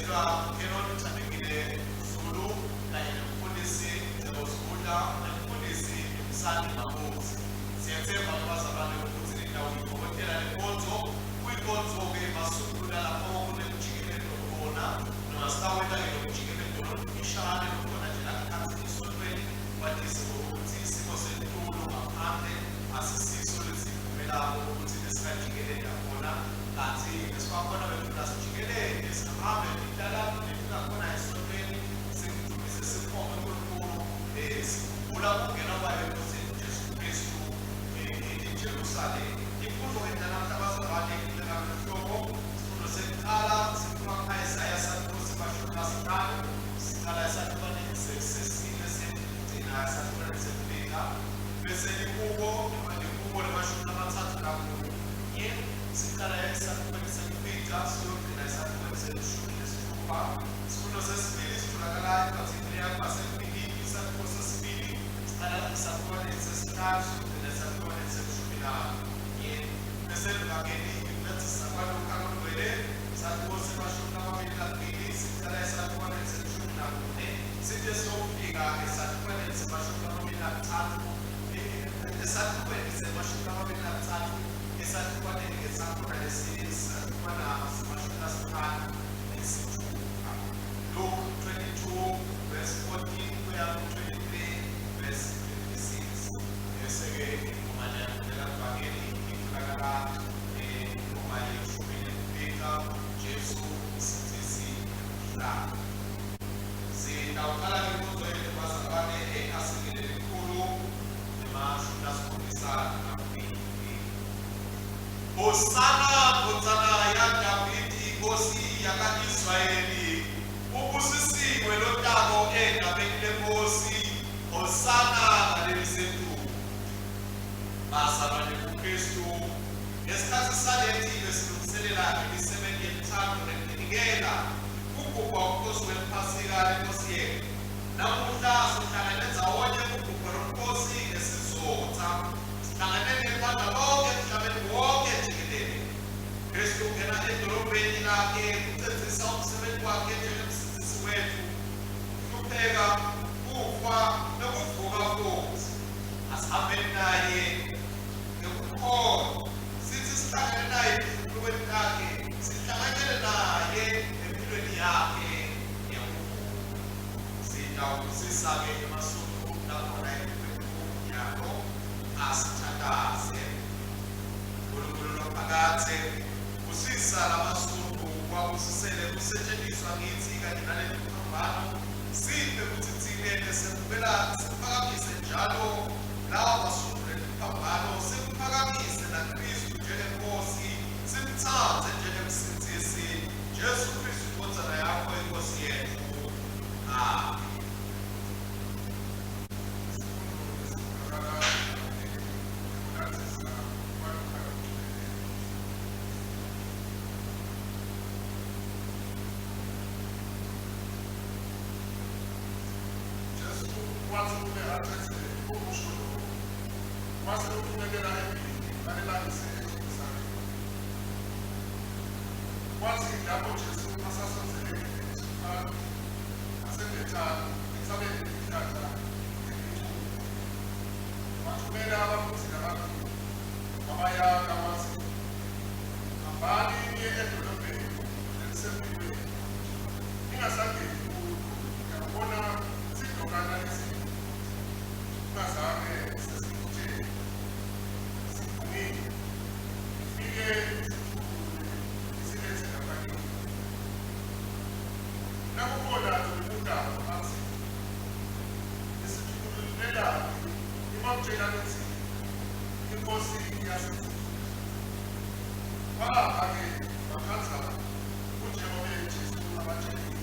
Sitawumenyezelwa Canon Thandekile Zulu kanye nemfundisi Ngcebo Zibudla nemfundisi Dumisani Mabuzi. Siyethemba-ke bazalwane ukuthi nitawuyitfokotela le nkonzo. Kuyinkonzo-ke basungula lapho kunemjikeleto khona noma sitawenta-ke lo mjikeleto lomfishane lokhona nje la ngekhatsi esontweni kwatise ngokuthi isimo selitulu ngaphandle asisiso lesivumelako ukuthi besingajikeleta khona kantsi nesibakhona bethuna sijikelete sihambe titaladi letingakhona esontweni simdumise simbonge uNkulunkulu sikhumbula kungena kwayo eNkosini Jesu Kristu eJerusalema. Imfundo-ke njengamhla bazalwane kulela luhlobo sifundo sekuqala siphuma ku-Isaya sahluko semashumi lasihlanu siqala esahlukwaneni sesine siyogcina esahlukwaneni semfica bese lihubo noma lihubo lemashumi lamathathu nakunye siqala esahlukweni semfica siyogcina esahlukweni selishumi nesithupha. Isifundo sesibili sitholakala encwadini yabaseFilipi isahluko sesibili siqala esahlukwaneni sesihlanu siyogcina esahlukwaneni selishumi nanye bese livangeli ikulandzisa kwaLuka longcwele isahluko semashumi lamabili nakubili siqala esahlukwaneni selishumi nakune side siyofika esahlukwaneni semashumi lamabili nakutsatfu esahlukweni semashumi lamabili nakutsatfu esahlukwaneni ke sakhona lesi sahlukwana semashumi lasihlanu nesithupha. Luke 22 verse 14 kuya ku 23 verse 56. Bese-ke ingoma levangeli itholakala ingoma yeshumi nemfica Jesu Msindzisi wemhlaba. Sitawuqala inkonzo yethu bazalwane ekhasini lelikhulu nemashumi lasikhombisa nakubili. Hosana ndvodzana yaDavidi Nkosi yaka-Israyeli, ubusisiwe lotako egameni leNkosi, Hosana ngalelisetulu. Bazalwane kuKristu, ngesikhatsi saleti besilungiselela imisebenti yelutsandvo nekutinikela kugubha umkhosi weliPhasika leNkosi yetfu. Namuhla sihlangene ndzawonye kugubha lomkhosi ngesizotsa. Sihlangene nelibandla lonke emhlabeni wonke jikelele. Kristu ungena edolobheni lakhe kucedzisa umsebenti wakhe njengemsindzisi wetfu, kuhlupheka, kufa nekuvuka futsi. Asihambeni naye ngekukholwa, sitsi sihlangene naye etinhluphekweni takhe, sihlanganyele naye emphilweni yakhe yekuvuka. Sitawubusisa-ke emasonto lakhona etikwetfu nyalo. Asithandaze. Nkulunkulu lophakadze, busisa lamasundu wabusisele kusetjentiswa ngitsi kanye naleliphambano. Siphe kutsi tsine lesemukela siphakamise njalo lawa masundu leliphambano, simphakamise naKhristu njengeNkhosi, simtsandze njengeMsindzisi, Jesu Khristu iNdvodzana yakho iNkhosi yetfu. Amen. Isifundo esitholakala eBhayibhelini ngekulandzisa kwaLuka longcwele. Jesu watsi kube acedze ukusho lokhu, wase uchubekela embili alibangise eJerusalema. Kwatsi lapho Jesu asasondzele eBhethifage naseBhethani entsabeni yetihlahla temincuma, wathumela abafundzi lababili, wabayala watsi, Hambani niye edolobheni lelisembikwenu, ningasangeni kulo, niyakubona sidokana lesingazange sesigutjele, siphumile, nifike nisithukulule nisilethe lapha kimi. Nakukhona lonibutako atsi, Nisithukululelani? Nibomtjela nitsi, INkhosi iyasidzinga. Bahamba-ke bakhandza kunjengobe Jesu abatjelile.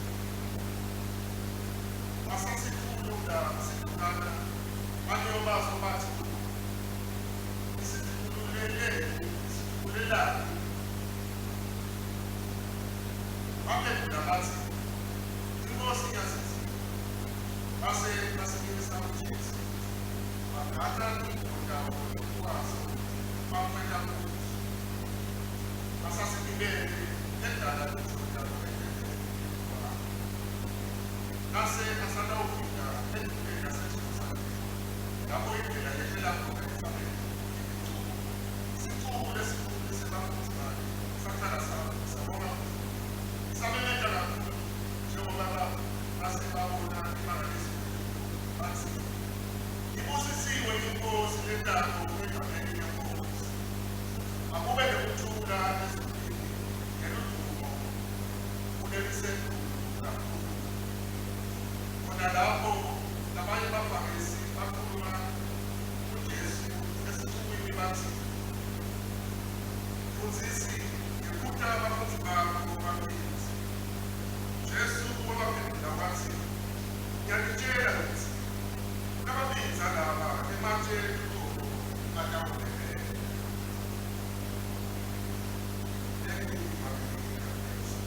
Basasithukulula sidokana, baniyo baso batsi kubo, Nisithukululeleni? Nisithukulelani? Baphendvula batsi, INkhosi iyasidzinga. Base basimisa kuJesu, bagaca tingubo tabo etikwaso, bakhwela kuso. Basasigibele, endlala indvodza lobetele etikwaso. Ase asatawufika endleleni yaseJerusalema, lapho indlela yehlela khona entsabeni iMiculo, sicuku lesikhulu sebafundzi bakhe sacala sabonga samemeta kakhulu njengoba base babona imangaliso batsi, Ibusisiwe iNkhosi letako egameni leNkhosi. Akube nekuthula ezulwini neludumo kulelisetulu kakhulu. Khona lapho labanye baFarisi bakhuluma kuJesu esicukwini batsi, Mfundzisi, ngekuta bafundzi bakho baphindze. Jesu wabaphendvula watsi, Ngiyanitjela ngitsi, nababindza laba ematje lucobo atawumemeta. Lelivangeli laJesu.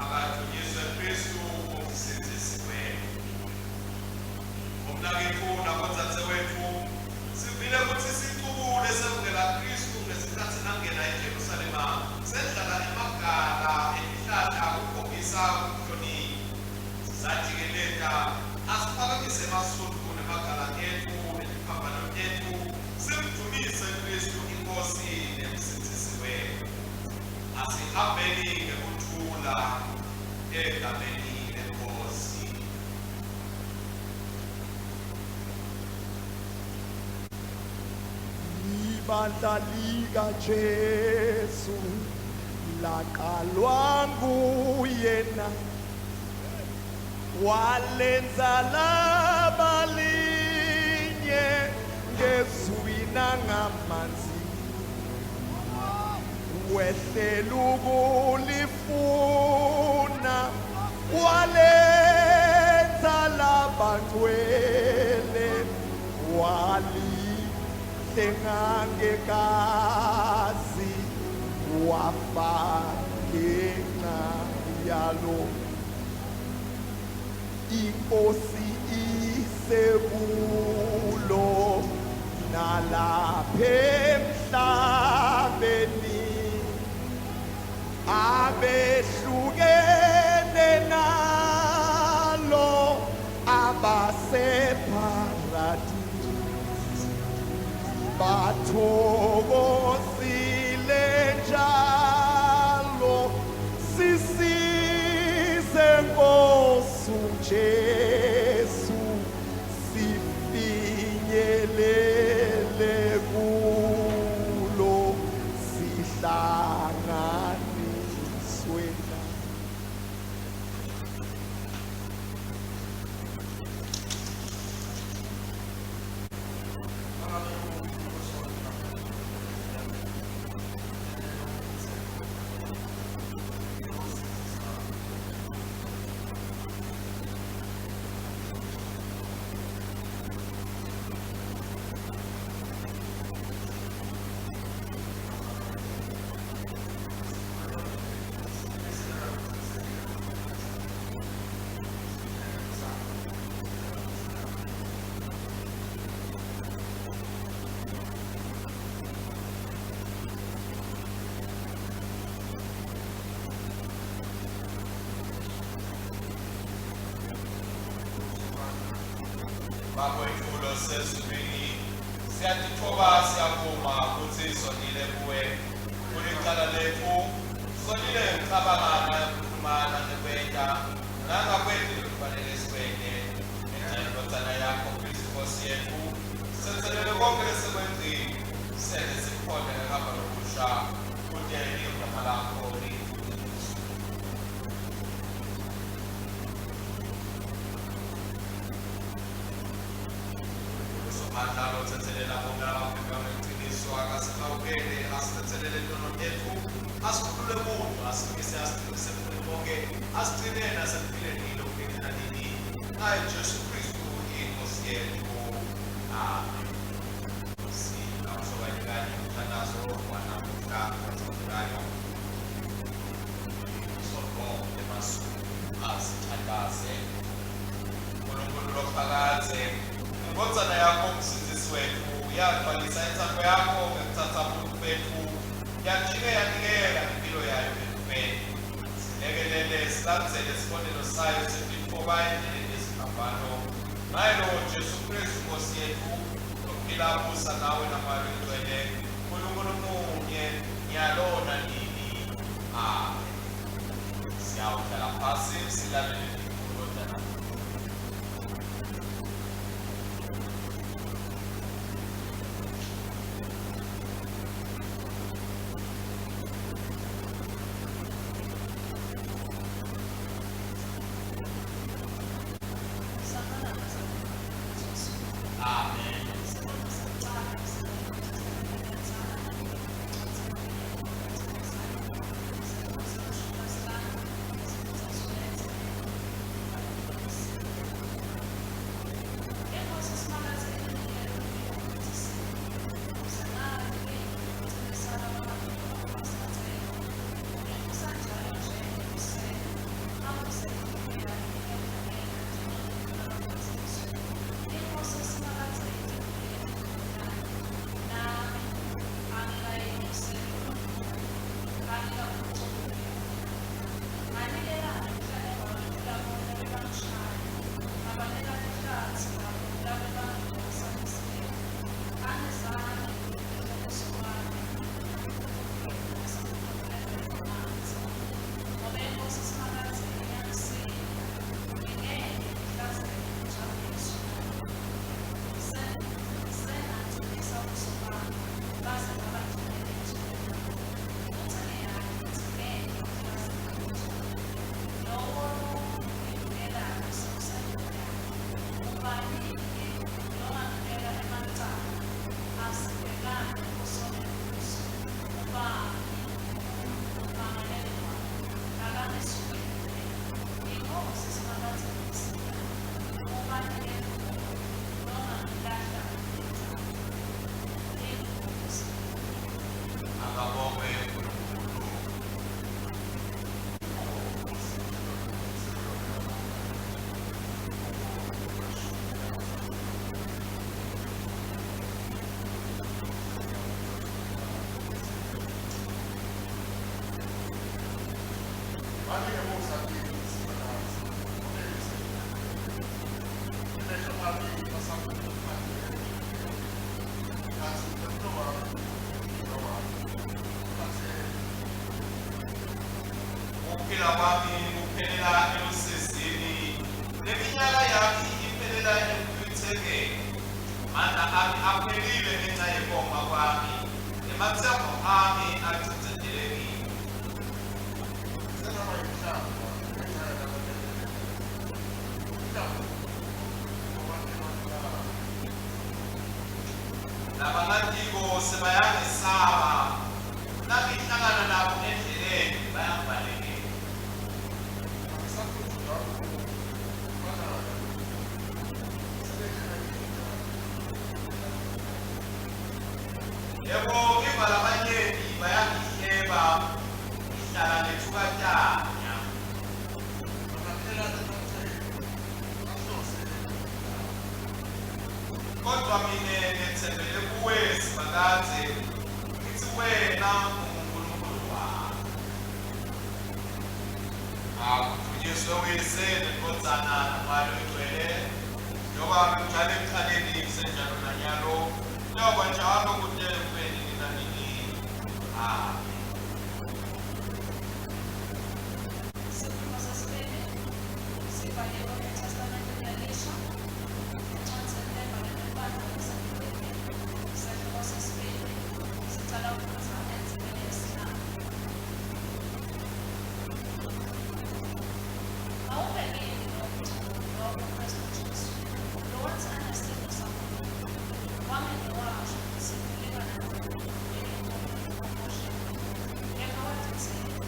Akadunyiswe Kristu umsindzisi wethu. Bomnaketfu nabodzadzewetfu, sivile kutsi sicuku lesemukela Khristu ngesikhatsi nangena eJerusalema sendlala emagala etihlahla kukhombisa kumhlonipha. Sisajikeleta, asiphakamise emasutfu nemagala etfu netiphambano tetfu, simdvumise Khristu iNkhosi neMsindzisi wetfu. Asihambeni ngekuthula egameni leNkhosi. Ibandla likaJesu laqalwa nguyena walenza laba linye ngezwi nangamanzi wehlela ukulifuna walenza labangcwele walihlenga ngegazi wafa ngenxa yalo inkosi isekulo nalapha emhlabeni abehlukene nalo abaseparadisi bathokozile njalo sisize Nkosi uJesu sifinyelele kulo sihlanganiswe na Bakwethu losezulwini, siyatithoba siyavuma kutsi sonile kuwe. Kulicala letfu, sonile ngekucabanga nangekukhuluma nangekwenta, nangakwenti lokufanele sikwente. Ngenxa yeNdvodzana yakho Khristu Nkosi yetfu, senzelele konkhe lesekwenzile, sente sikhonde ngekuhamba lokusha, kute ligama lakho lidvunyiswe. Somandla lotsetselela bonke labaphendvuka ngeliciniso akasihawukele asitsetselele tono tetfu asikhulule kuto asimise asiqinise kuthi bonke asigcine nasekuphileni lokunini nanini ngaye Jesu Kristu inkosi yethu. Amen. Singawusho kanye kanye umthandazo wanamuhla wathandekayo Sonto emasuku asithandaze. Nkulunkulu lophakadze, iNdvodzana yakho uMsindzisi wetfu yagcwalisa intsandvo yakho ngekutsatsa buntfu betfu yajike yanikela ngemphilo yayo ekufeni. Silekelele silandzele sibonelo sayo setitfo ngekutitfoba endleleni yesiphambano. Ngaye lowo Jesu Kristu Nkosi yethu, lophila abusa nawe naMoya Longcwele, Nkulunkulu munye, nyalo nanini. Amen. Siyawuhlala phasi silalele tifundo tanamuhla. Amen. Akabongwe uNkulunkulu. Ukuphila kwami kuphelela elusizini, neminyaka yami iphelela ekuchithekeni. Amandla ami aphelile ngenxa yekoma kwami, nematsambo ami acindzetelekile. Labangatiko sebayangesaba, nangihlangana nabo endleleni bayangibalekela. Yebo, ngiva labanyenti bayangihleba, ngihlala ngetfukatanya. Kodwa mine ngetsembele kuwe Simakadze, ngitsi wena unguNkulunkulu wami. Akudvunyiswe uyise nendvodzana naMoya Longcwele, njengoba bekuqala ekuqaleni kusenjalo nanyalo, kuyawuba njalo kute kube nini nanini. Amen. Sifundo sesibili sibhaliwe eTestamenteni Elisha, encwadzini lebhalelwe libandla laseFilipi, sehluko sesibili, sicala kufundza endzimeni yesihlanu. Awube kini lowo mcondvo lowakuKhristu Jesu, lowathi anesimo saNkulunkulu, wangeke washo kutsi kulingana naNkulunkulu kuyintfo yekukhoshela, kepha watitsela,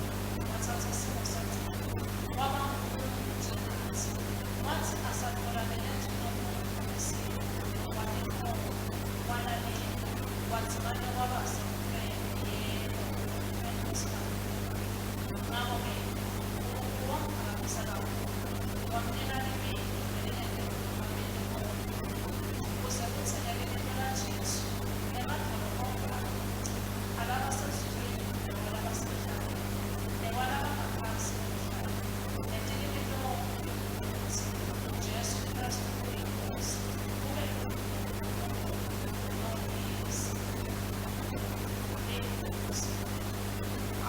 watsatsa simo sengcebo, waba ngumuntfu njengatsi. Watsi asatfolakele njengemuntfu wesimo, watitfoba, walalela, wadzimate kwaba sekufeni, yebo, ekufeni kwesiphambano. Ngako-ke, Nkulunkulu wamphakamisa kakhulu, wamnika libito lelingetulu kwemabito onkhe, kuze kutsi ngelibito laJesu emadvolo onkhe aguce, alabasezulwini newalabasemhlabeni, newalabangaphansi kwemhlaba, netilimi tonkhe tivume kutsi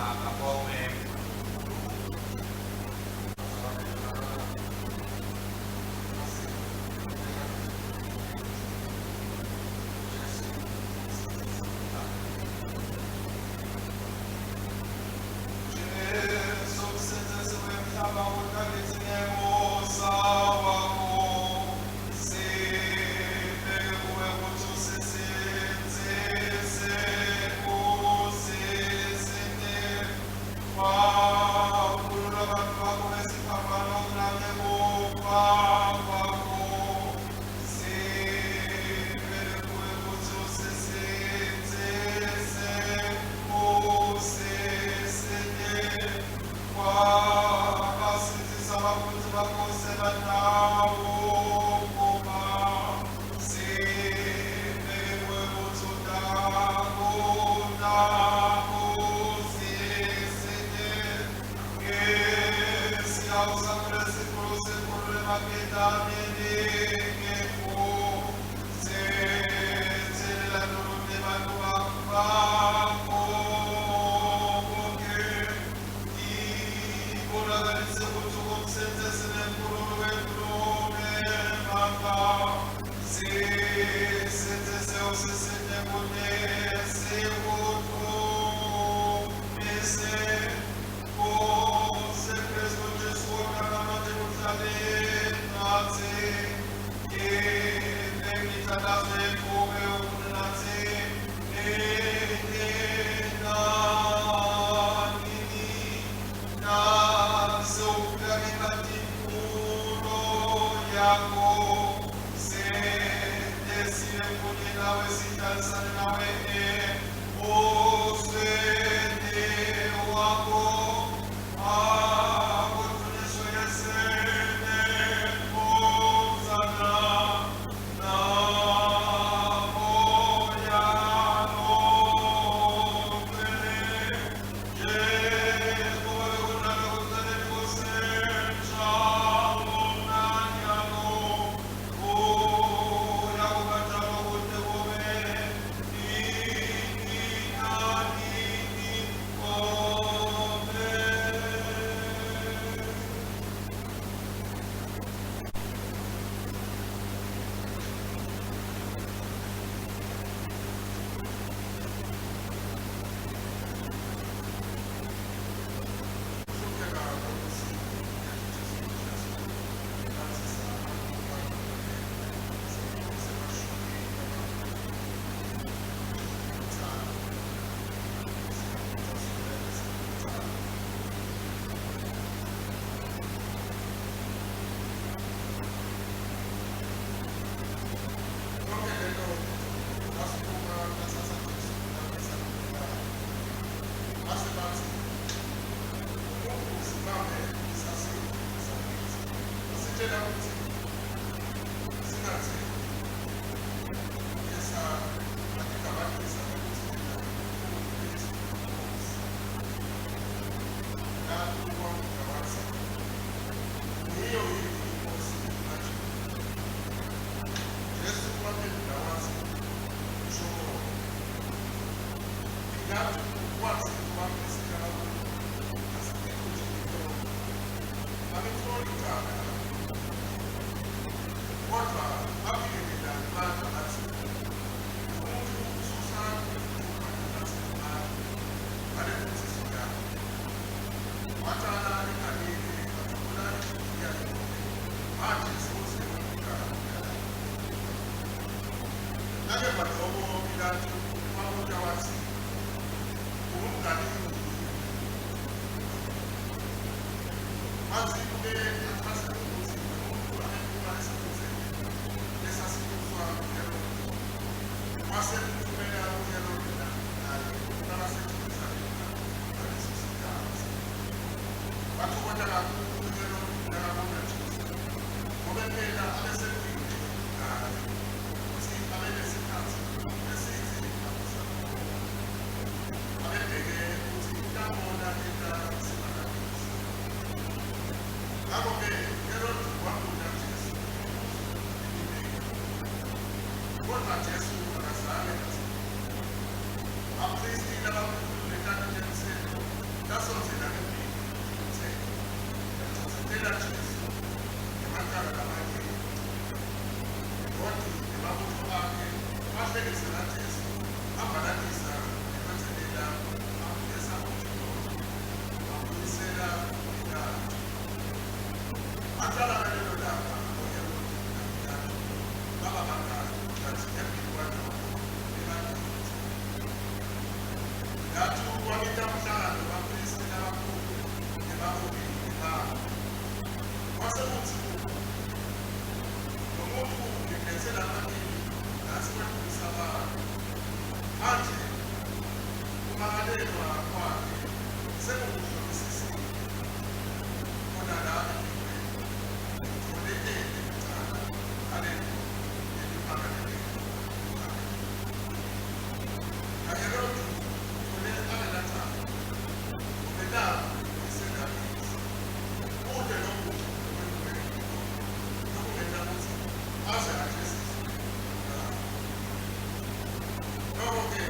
Akabongwe uNkulunkulu. Jesu msindisi wemhlaba wonkhe ngemusa wakho sibheke kuwe kutsi usisindzise usisinde wakhulula bantfu bakho ngesiphambano nangekufa kwakho sibheke kuwe kutsi usisindzise usisinde wabasindzisa bafundzi bakho sebatawugoma sibheke kuwe kutsi utakuta usisinde ngesihawu sakho lesikhulu sikhulule emaketaneni etfu sitselela tonu tebantfu bakho bonkhe ibonakalise kutsi ungumsindzisi nemkhululi wetfu lonemandla sisindzise usisite kute sikudvumise Nkosi Kristu Jesu woqala manje kuhlale natsi imithandazo yethu nathi nini nanini nasewufika ngenkazimulo yakho sente sibe kunye nawe sihlalisane nawe embusweni wakho akudunyiswe yesene Hosanna namoya longcwele njengoba bekunjalo ekucaleni kusenjalo nanyalo kuyakuba njalo kude kube nini nanini. Amen. Kuhlupheka kweNkosi yethu Jesu Kristu landzisa 25. Lonke lelo lasukuma lathatha Jesu lamisa kuBilato. Base bathi, umuntu sibambe sakithi wasitshela ukuthi singathi yesa atigabanisa ngokuthi yena unguKristu inkosi. Pilato wabuza wathi, ngiyo yini inkosi manje? Jesu waphendula wathi, usho kona. Pilato wathi kubamesihlala kubo, asikho nje intonga angitholi icala lapho. Kodwa baphikelela ngamandla bathi, umuntu ususa imikhuba nathi ngamandla ngale mfundiso yakho. Waqala eGalile wathola iJudiya yonke, manje sewuze wafika nalapha. Nakeva lokho Pilatu wabuza wathi, ungumGalile yini? Wathi kube achaze ukuthi lo muntu abephuma esifundeni esasibuswa nguHerode, wase umthumela kuHerode naye nakaseJerusalema ngaleso sikhathi. Wathokoza kakhulu uHerode nakabona Jesu, ngoba phela abesevile ngaye futhi abenesikhathi eside abusa khona. Abebheke ukuthi utambona enta isimangaliso. Ngakho-ke Bamangalela Jesu ngemacala lamanyenti. Herodi nemabutfo akhe bahlekisa ngaJesu, bamvakalisa ngekwedzelela, bamvesa umjibhobo, bambuyisela kuPilatu. Bahlala ngalelo langa boHerodi naPilatu baba bangani, kantsi ngembi kwaloko bebatitsa. Pilatu wabita umhlangano webaphristi labakhulu nebaholi bebantfu, wase utsi kubo, Lo muntfu ngimletse lapha kini ngatsi wedukisa bantfu. Manje kumangalelwa kwakhe sengikuhlolisisile, khona la embikwenu, ngimtfole ete licala ngalentfo lenimangalele ngayo. NaHerodi ngimtfole angenacala, ngobe naku ngimbuyisela kitsi. Kute lokubi lokwentiwe ngulona lokungenta kutsi aze ajeziswe ngekubulawa. Noko-ke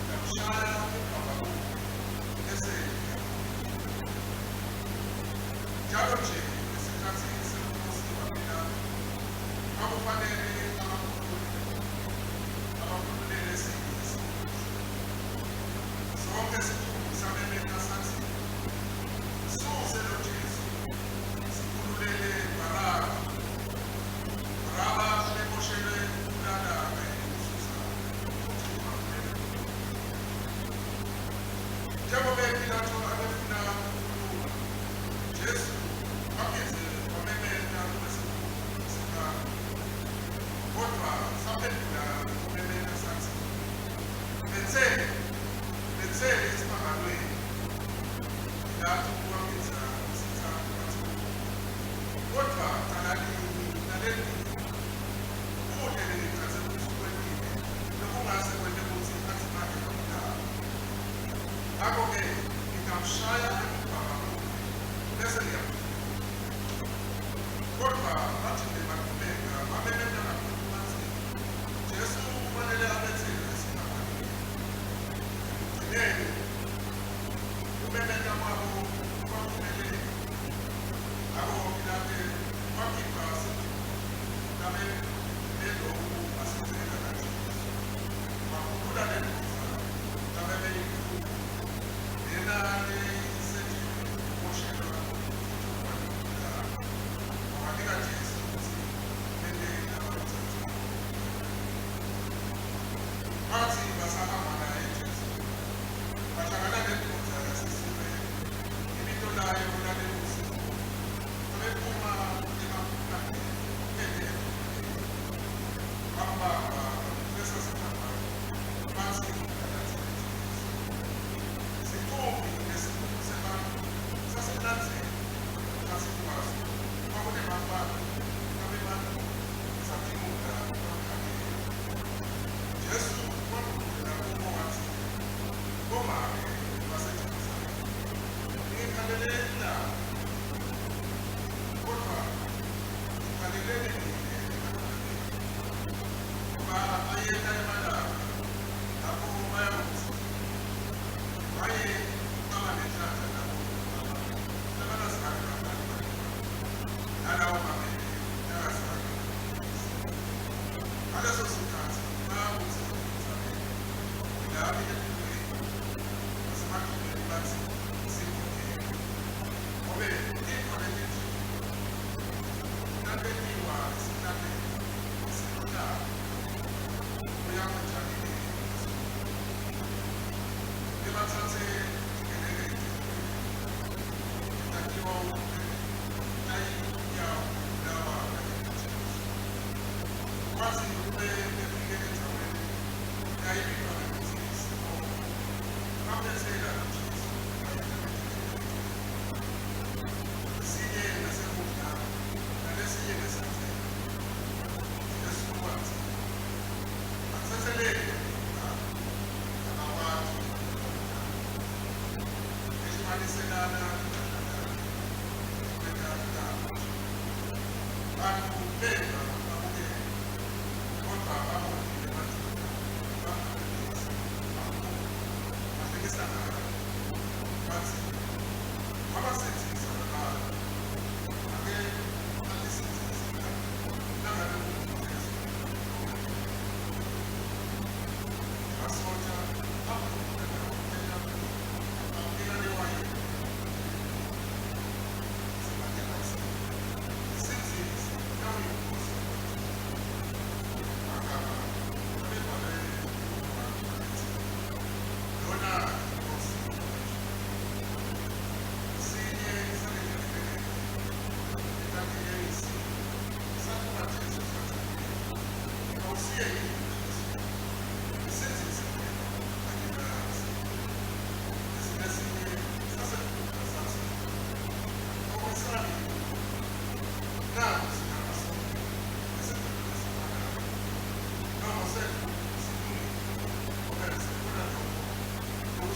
ngiyamshaya ngemvakwaloko bese ngiyamkhulula. Njalo nje ngesikhatsi semkhosi waPilatu kwakufanele abakhulule abakhululele sinye isiboshwa. Sonke isixuku samemeta satsi, Msuse lo Jesu, sikhululele Baraba. Baraba abeboshelwe ukubulala kanye nekususa kuchuma kulelo dolobha. Njengobe Pilato abefuna kumkhulula, Jesu waphindze wamemeta kulesixuku sebantfu. Kodvwa saphendvula ngekumemeta satsi, Mbetsele! Mbetsele esiphambanweni! Pilato waphindza kwesitsatfu watsi kubo, Kodvwa cala lini nalelini? Kute lengicatse kutsi ukwentile lokungase kwente kutsi adzimate abulawe. Ngako-ke ngitamshaya emubhakamule bese ngiyamkhulula. Kodvwa bajike bachubeka bamemeta kakhulu batsi, Jesu kufanele abetselwe esiphambanweni. Ekugcineni kumemeta kwabo kwaphumelela. Ngako Pilate wakhipha sidvumbu labeloku asicela kaJesu. Wakhulula lendvodza labebeyifuna, lena leyayisetjelwe kuboshelwa kutfukwa nekubulawa. Wabanika Jesu kutsi bente labakutsandzako ngaye. Batsi basahamba naye Jesu, bahlangana nendvodza yaseSirene, libito layo lalinguSimoni, abephuma emaPhulathini ete edolobheni. Bambamba bamtfwesa siphambano, batsi akalandzele Jesu. Sicumbi lesikhulu sebantfu sasimlandzela, phasi kwaso kwakunemafati labemadvodza timula bamkhangele. Jesu wagucukela kubo watsi, Bomake baseJerusalema, ningikhaleleni na? Kodvwa tikhaleleni nine nebantfwana benu. Ngoba ayeta emalanga lapho bayawutsi, Maye baba nenhlanhla labo bomama labangazange batale bantfwana, nalawo mabele langazange amunyise. Ngaleso sikhatsi bayakutsi etintsabeni, Welani etilweni, nasemagcumeni batsi, Simbonyeni. Ngobe tintfo letinje tatentiwa esihlalweni lesilotako kuyakwejwayeleka ezulwini. Bebatsatse tigelekece letatiwakubulawa kanye naJesu. Kwatsi kube befike endzaweni leyayibitwa ngekutsi yiSikhova, bambetsela loJesu kanye naletigelekece, sinye ngesekudla nalesinye ngesancele. Jesu watsi, Batsetselele laba, abakwati labakwentako. Behlukaniselana timphahla takhe ngekwenta tabo nje. Bantfu bema babukele, kodvwa baholi bemaJuda bamhlalisa bahlekisa ngaye, batsi, Wabasindzisa labanye,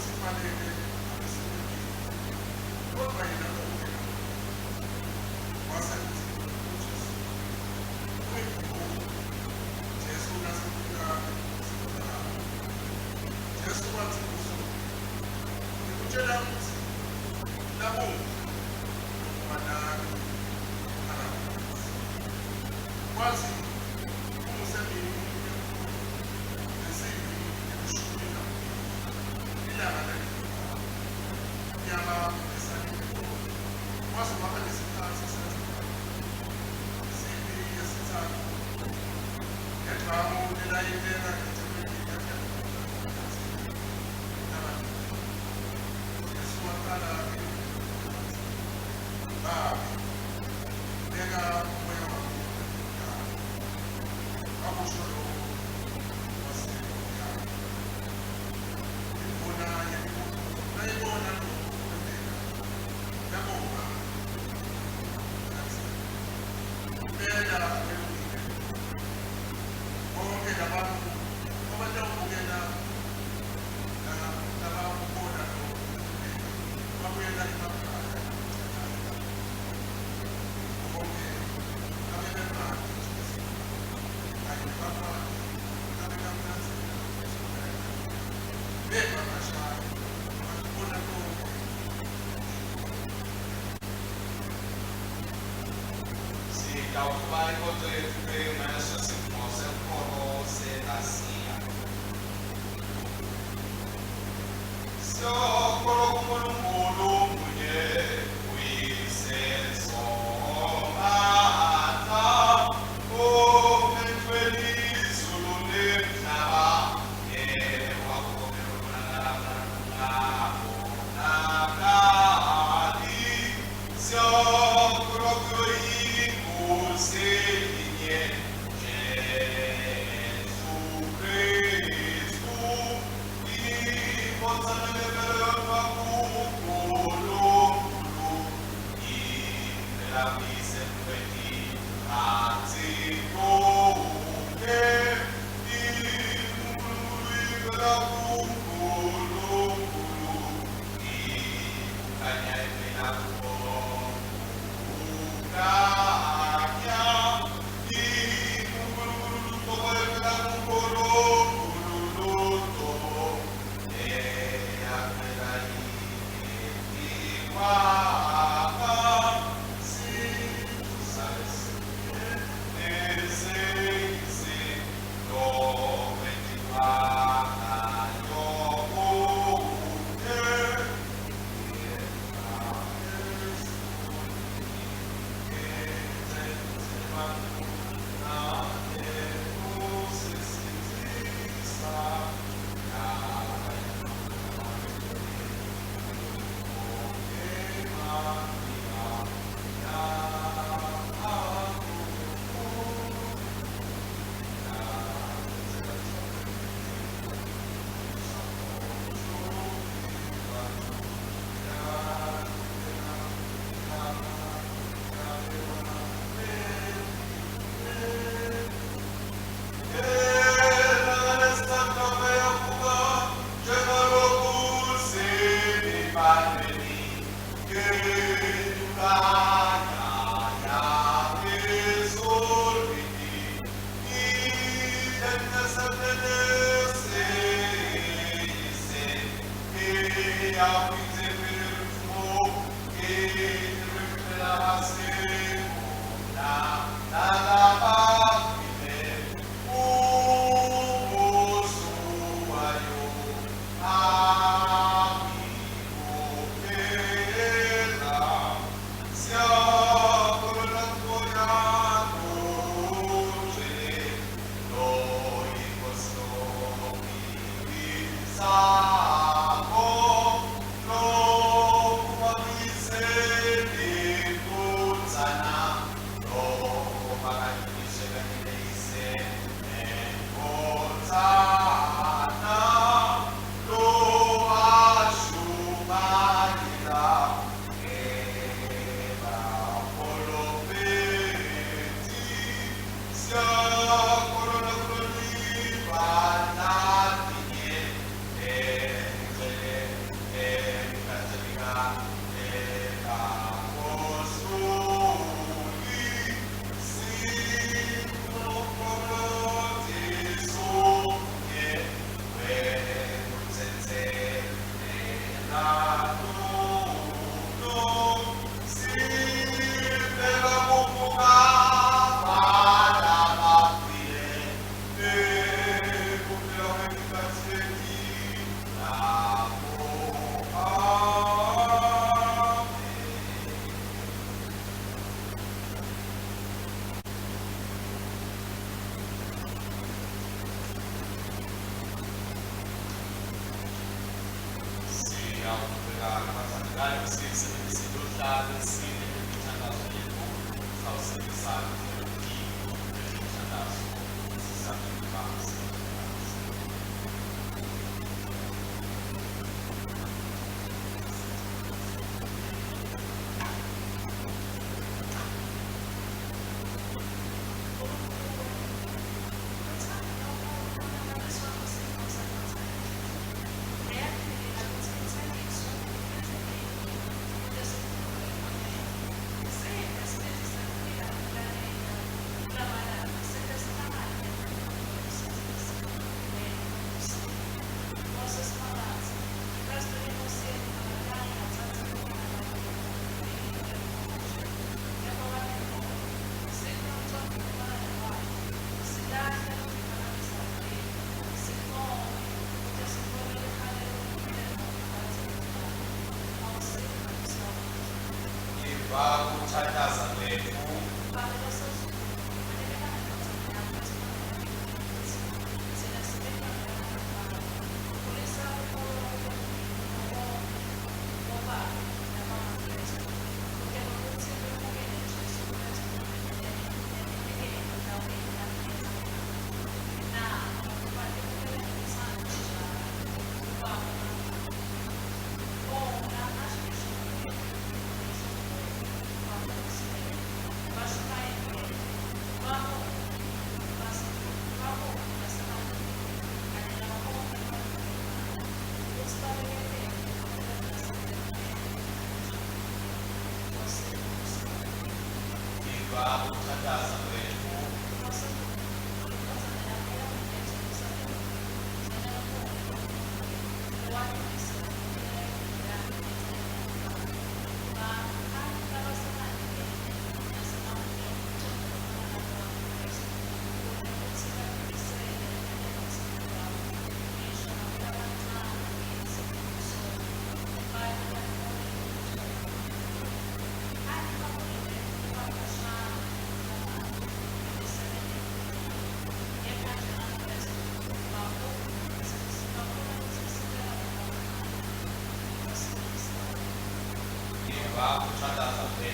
Lokusifanele abesikwentile, kodvwa yena ute namunye. Wase utsi kuJesu, Ungikhumbule, Jesu nasefika ebukhosini bakho. Jesu watsi kuso, Ngikutjela kutsi lamuhla uyokuba nami ePharadisi. Kwatsi kungusemini lenkhulu, ngensimbi yelishumi nakubili, lilanga lalivukako, inyama besalile kwaze kwaba nesikhatsi sentsambama. Insimbi yesitsatfu ngendvwangu lelayileka ethempelini yadzabuka emkhatsini yaba mibili. Jesu waqala ngelivi watsi, Babe, beka umoya wami etandleni takho. Wakusho lokho wase uyafa. Indvuna yelibutfo nayibona lokhu kwenteka, yabonga uNkulunkulu, yatsi, Impela abelungile lomfo. Bonkhe labantfu abatawubukela nabakubona lokhu kwenteka babuyela emakhaya bajabula kakhulu. Bonkhe abebemati Jesu kanye nebafati labekamlandzela kusuka eGalile, bema khashane batibona tonkhe letintfo. Sitawuba inkonzo yethu ngaso sivumo senkholo se-Asiya. Siyakholwa kuNkulunkulu munye, uYise Somandla, ophethwe lizulu nemhlaba, ewakubonakali. Siyakholwa kuyo iNkosi inye, Jesu Kristu, iNkosana lebelo yodvwa kuNkulunkulu, impela kuyise tonkhe, iNkulunkulu ivela kuNkulunkulu, ikukhanya ivela kukhanya, iNkulunkulu luqobo ivela kuNkulunkulu luqobo, eyavela iwaka, Kuthandaza kwethu. Iva kuthandaza kwethu. Iva kuthandaza kwethu.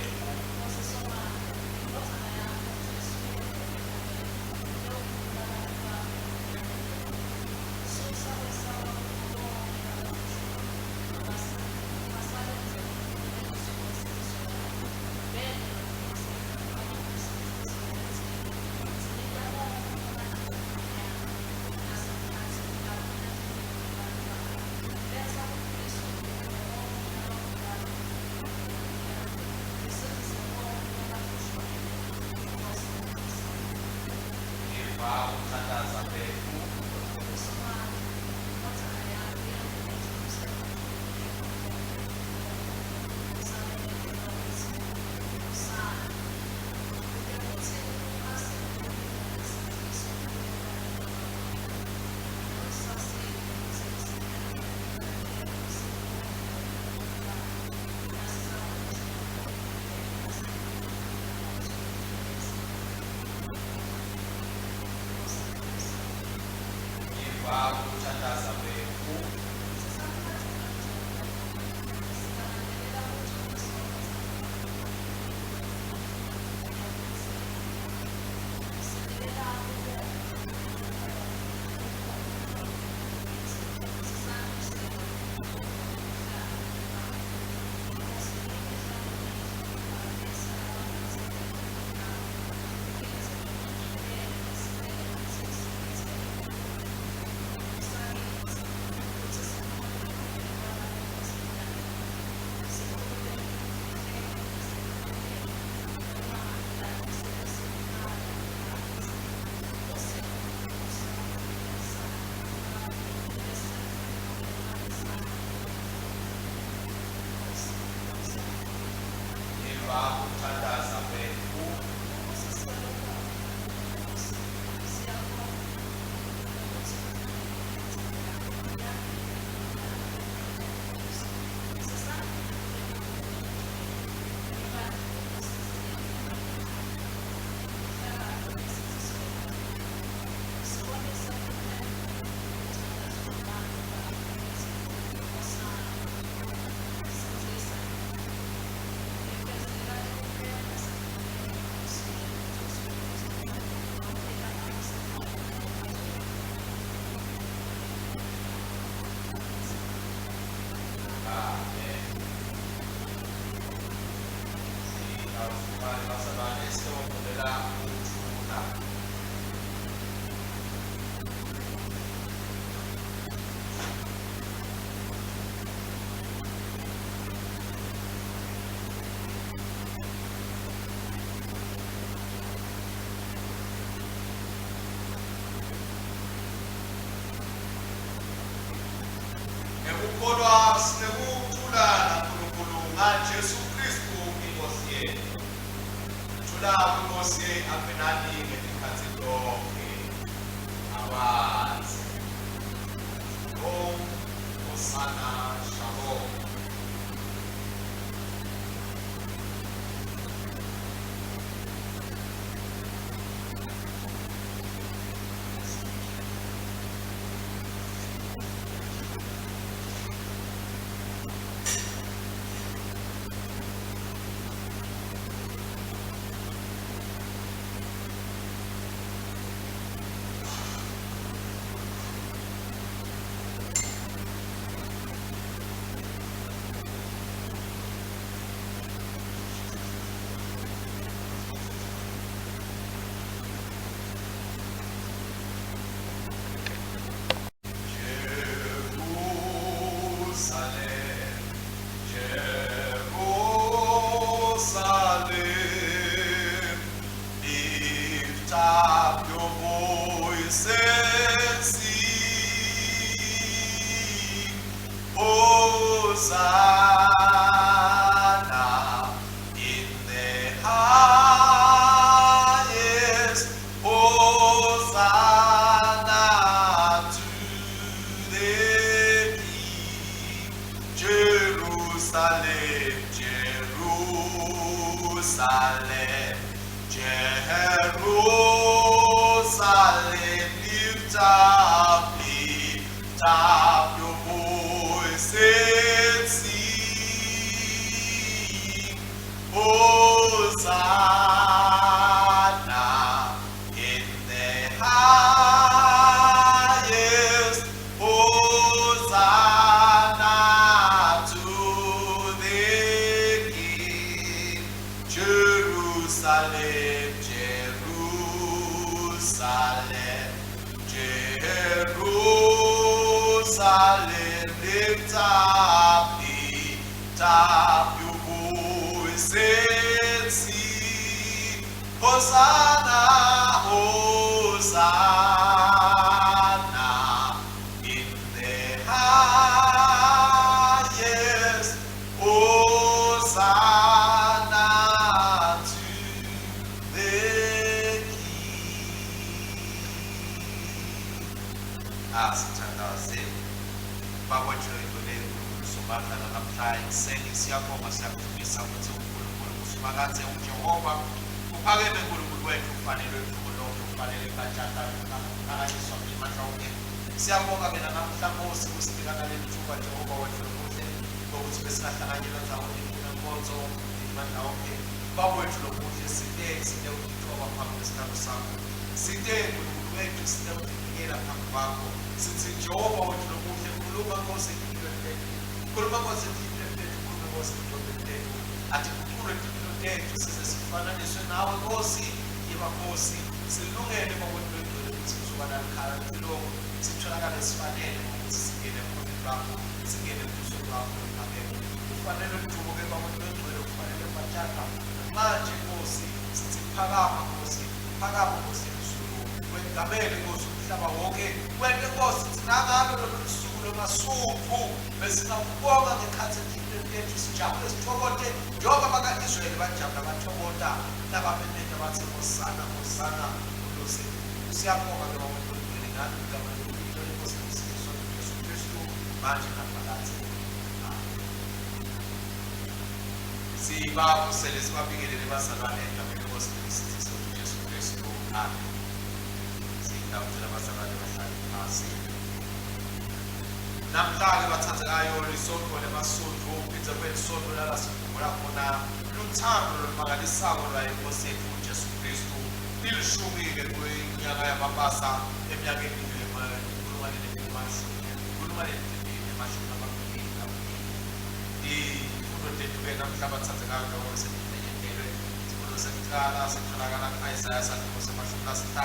Iva kuthandaza kwethu. Yiva kuthandaza kwethu. Amen. Siyawufumana bazalwane siyokuvela ukuthula. Ngekukholwa sinekuthula naNkulunkulu ngaJesu Kristu iNkosi yethu. Thula kwiNkosi abe nani ngetikhatsi tonke. Abazi. Shalom, Hosana, Shalom. Jerusalem, Jerusalem, lift up your voice and sing, Hosanna in the highest, Hosanna to the King. Jerusalem, Jerusalem, Jerusalem, lift up your voice and sing. Hosanna in the highest, Hosanna to the King. Jerusalem, Jerusalem, Jerusalem, lift up your voice and sing. Hosanna, Hosanna, in the highest, Hosanna to the King. Asithandaze. Baba wethu oyingcwele, Somandla, namhla ekuseni siyabonga, siyakudumisa ukuthi uNkulunkulu uSimakadze uJehova uphakeme. Nkulunkulu wethu, ufanelwe udumo lonke, ufanele ibatshata ukuphakanyiswa mlimandla wonke. Siyabonga ke namhla Nkosi kusinika naleli thuba, Jehova wethu lomuhle, lokuthi besingahlanganyela ndzawonye kunenkonzo imandla wonke. Baba wethu lomuhle, site ukuthoba phambi kwesihlalo sakho, site Nkulunkulu wethu, site ukutinikela phambi kwakho. Sithi Jehova wethu lomuhle, khuluma Nkosi empilweni tethu, khuluma Nkosi empilweni tethu, khuluma Nkosi empilweni tethu, athi kuculwe impilo tethu size sifananiswe nawe Nkosi yemakhosi. Silungele baba wethu longcwele ukuthi kuzoba nalikhala licilongo sitholakale sifanele ngokuthi singene ebukhoneni bakho, singene ebusweni bakho ephakeme. Kufanele ludumo-ke baba wethu longcwele, kufanele batshata manje Nkosi. Sithi phakama Nkosi, phakama Nkosi yezulu, wengamele Nkosi umhlaba wonke, wente Nkosi thina ngalo lolu suku. lwemasuthu besingakubonga ngekhathi enhlitiyweni yethu sijabule sithokote njengoba baka-Israyeli bajabula bathokota nabamemeta bathi hosana hosana uluze. Siyabonga ke baba uNkulunkulu ngani igama lelibito lenkosi nemsindiso Jesu Kristu manje naphakadze. Amen. Sibavusele sibabingelele bazalwane egameni lenkosi nemsindiso Jesu Kristu. Amen. Sitawucela bazalwane bahlale phasi. Namhla-ke bathandekayo lisonto lemasuthu phindze kube lisonto lala sikhumbula khona luthando lolumangalisako lwayo inkosi yethu uJesu Kristu. Lilishumi-ke kwinyanga yamabasa eminyakeni 2022. Tifundo tethu-ke namhla bathandekayo njengoba setimenyetelwe. Sifundo sekucala sitholakala ku-Isaya sahluko se-50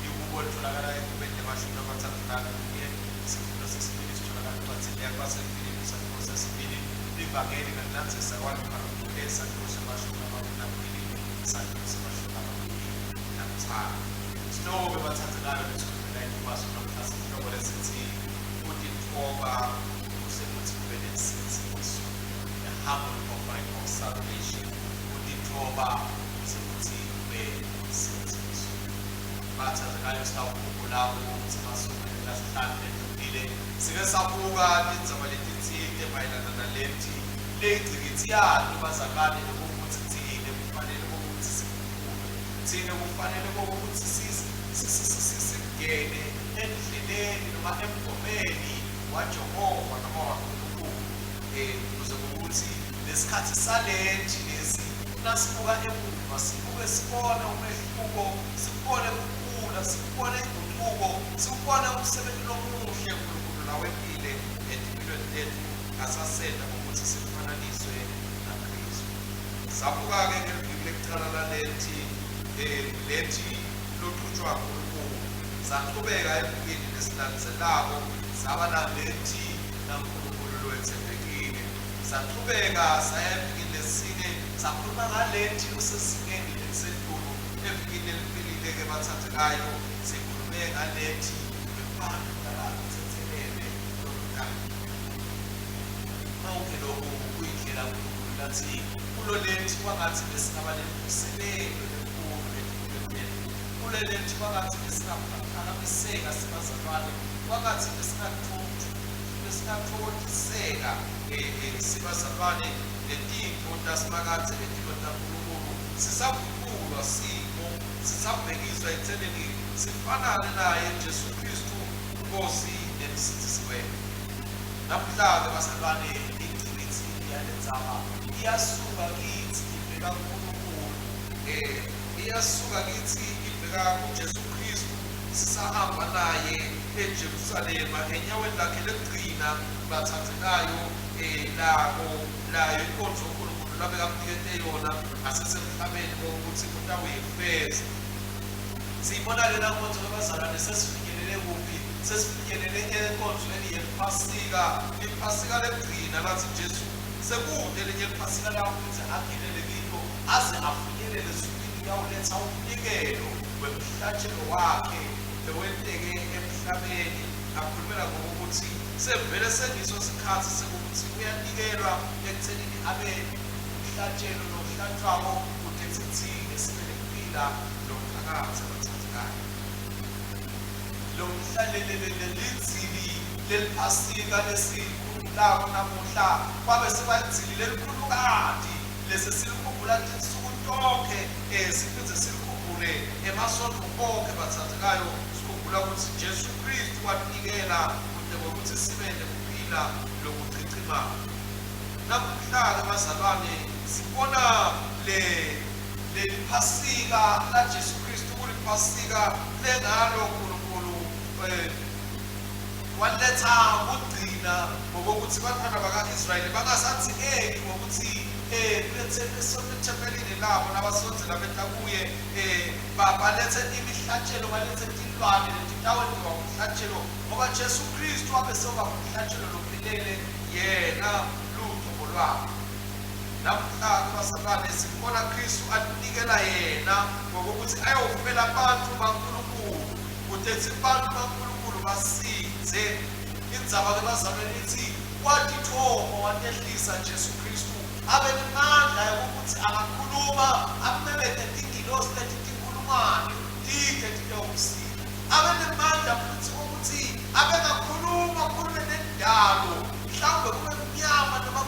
ihubo litholakala ehubeni lemashumi lamathathu nakunye. Isifundo sesibili sitholakala encwadzini yakwasefilipi sahluko sesibili. Ivangeli ngekulandzisa kwaLuka lomngcwele sahluko se-22 sahluko se-23. Sihloko-ke bathandekayo lesikhulumela itubaso namhla sihloko lesithi kutitfoba kuze kutsi kube nensindziso. The humble offering of salvation. Kutitfoba kuze kutsi kube nensindziso. Bathandekayo sitawukhumbula ukuthi emasontweni lasihlanu ledlulile sike sabuka tindzaba letitsite mayelana nalethi leyingcikitsi yato bazalwane lokukuthi tsine kufanele kokuthi sikukhulwe tsine kufanele kokuthi singene endleleni noma emgomeni waJehova noma waNkulunkulu ukuze kukuthi lesikhathi salethi lesi nasibuka emuva sibuke sibone umehluko sibone kukhula sibone inguquko sibone umsebenzi lomuhle uNkulunkulu lawentile etimpilweni tethu asasenda ngokuthi sifananiswe naKristu. Sabuka-ke ngeliviki lekucala lalethi lethi luqhutshwa uNkulunkulu. Sachubeka evikini lesilandzelako saba nalethi naNkulunkulu lowetsembekile. Sachubeka saya evikini lesine sakhuluma ngalethi losezingeni lelisetulu. Evikini leliphelile-ke bathandekayo sikhulume ngalethi abantu labathethelele loludaba. Konke lokhu kuyindlela uNkulunkulu lathi kulo lethi kwangathi besingaba nemvuselelo lenkulu etimpilweni tethu. Kulo lethi kwangathi besingaphakamiseka sibazalwane, kwangathi besingathokotiseka sibazalwane letintfo tasimakadze letintfo taNkulunkulu sisaguculwa simo sisabhekiswa ekuthenini sifanane naye Jesu Kristu Nkosi nemsindzisi wethu. Namhla-ke bazalwane ingcikitsi yalendzaba iyasuka kitsi ibheka kuNkulunkulu. Iyasuka kitsi ibheka kuJesu Kristu sisahamba naye eJerusalema enyaweni lakhe lekugcina bathandekayo lako layo inkonzo uNkulunkulu labekamnikete yona asesemhlabeni kokuthi utawuyifeza. Siyibona lena nkonzo labazalwane sesifinyelele kuphi? Sesifinyelele enkonzweni yeliphasika, liphasika lekugcina lathi Jesu sekude lenye liphasika lawukuthi angenele kilo aze afinyelele ezulwini kuyawuletha umnikelo wemhlatshelo wakhe lowenteke emhlabeni. Akhulumela ngokuthi sevele sengiso sikhathi sekuthi uyanikelwa ekuthenini abe umhlatshelo lohlatshwako kude thine sibe nekuphila lomphakathi abathandekayo. Lo lelidzili leliphasika lesilikhumbulako namuhla kwabe sebalidzili lelikhulukati lese silikhumbula tinsuku tonkhe siphindze silikhumbule emasonto onkhe bathandekayo sikhumbula ukuthi Jesu Kristu wanikela kude kwekuthi sibe nekuphila lokuchichimayo. Namuhla-ke bazalwane sibona le leliphasika laJesu Kristu kuliphasika lengalo uNkulunkulu waletha kugcina ngokokuthi bantwana baka-Israyeli bangasathingeki ngokuthi ethempelini labo nabasondzela beta kuye balethe imihlatshelo balethe tilwane letitawentiwa umhlatshelo ngoba Jesu Kristu wabe sewuba ngumhlatshelo lophelele yena lucobo lwakhe. Namhla bazalwane sibona Kristu atinikela yena ngokuthi ayofela abantu baNkulunkulu kuze abantu baNkulunkulu basindze. Indzaba-ke bazalwane ithi watithoba watehlisa Jesu Kristu abe nemandla yokuthi angakhuluma amemete tingilosi letitinkhulungwane tide titewumsita. Abe nemandla futhi ukuthi abengakhuluma akhulume nendalo mhlawumbe kube mnyama noma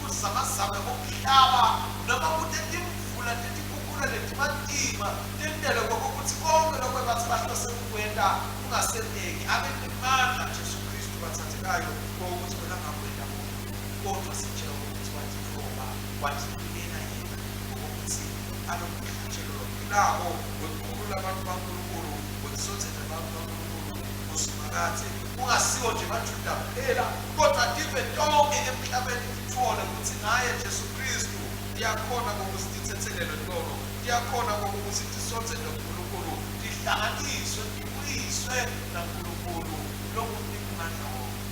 kuzamazame komhlaba noma kute timvula tetikhukhula letimatima tentele kokuthi konke lokho bathi bahlose kukwenta kungasenteki. Abe nemandla Jesu Kristu bathathekayo kokuthi bekangakwenta konke, kodwa sitshela ukuthi watithoba watinikela yena ngokuthi abe ngumhlatshelo lophilako wekukhulula abantu baNkulunkulu, wekusondzela abantu baNkulunkulu kuSimakadze. Kungasiwo nje emaJuda kuphela, kodwa tive tonke emhlabeni titfole kutsi ngaye Jesu Kristu tiyakhona kokuthi titsetselelwe tono, tiyakhona kokuthi tisondzele kuNkulunkulu, tihlanganiswe, tibuyiswe naNkulunkulu longumninimandla wonke.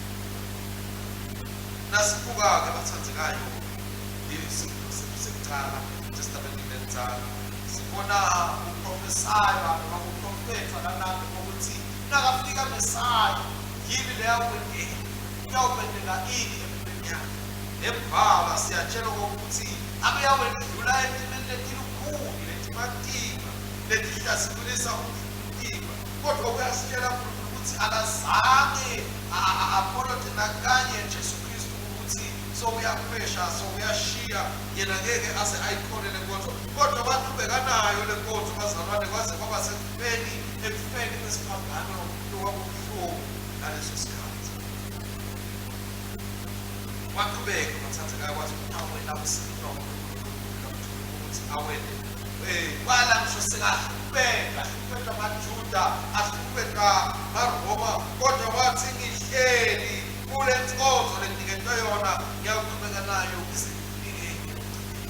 Nasibuka-ke bathandzekayo, isifundo sethu sekucala eTestamenteni Elidala, sibona kuprofesaywa noma kuprofethwa lanambe kokuthi nakafika Mesaya yini leyawukwenteka, kuyawukwenteka ini empilweni yakhe. Nembala siyatshelwa kokuthi abeyawendlula etimeni letilukhuni, letimatima, letihlasimulisa umtimba, kodwa uyasitshela uNkulunkulu ukuthi akazange apholote nakanye Jesu Kristu ukuthi sowuyakhwesha, sowuyashiya, yena ngeke aze ayikhone le nkonzo. Kodwa waqhubeka nayo le nkonzo bazalwane kwaze kwaba sekufeni, ekufeni kwesiphambano lokwakubuhlungu ngaleso sikhathi. Waqhubeka bathathekayo wathi utawena umsebenzi waNkulunkulu ukuthi awente. Kwala ngisho sekahlupheka, ahlupheka amaJuda, ahlupheka amaRoma, kodwa wathi ngihleli kule nkonzo lenginiketwe yona, ngiyawuqhubeka nayo ngize ngifike ekugcineni.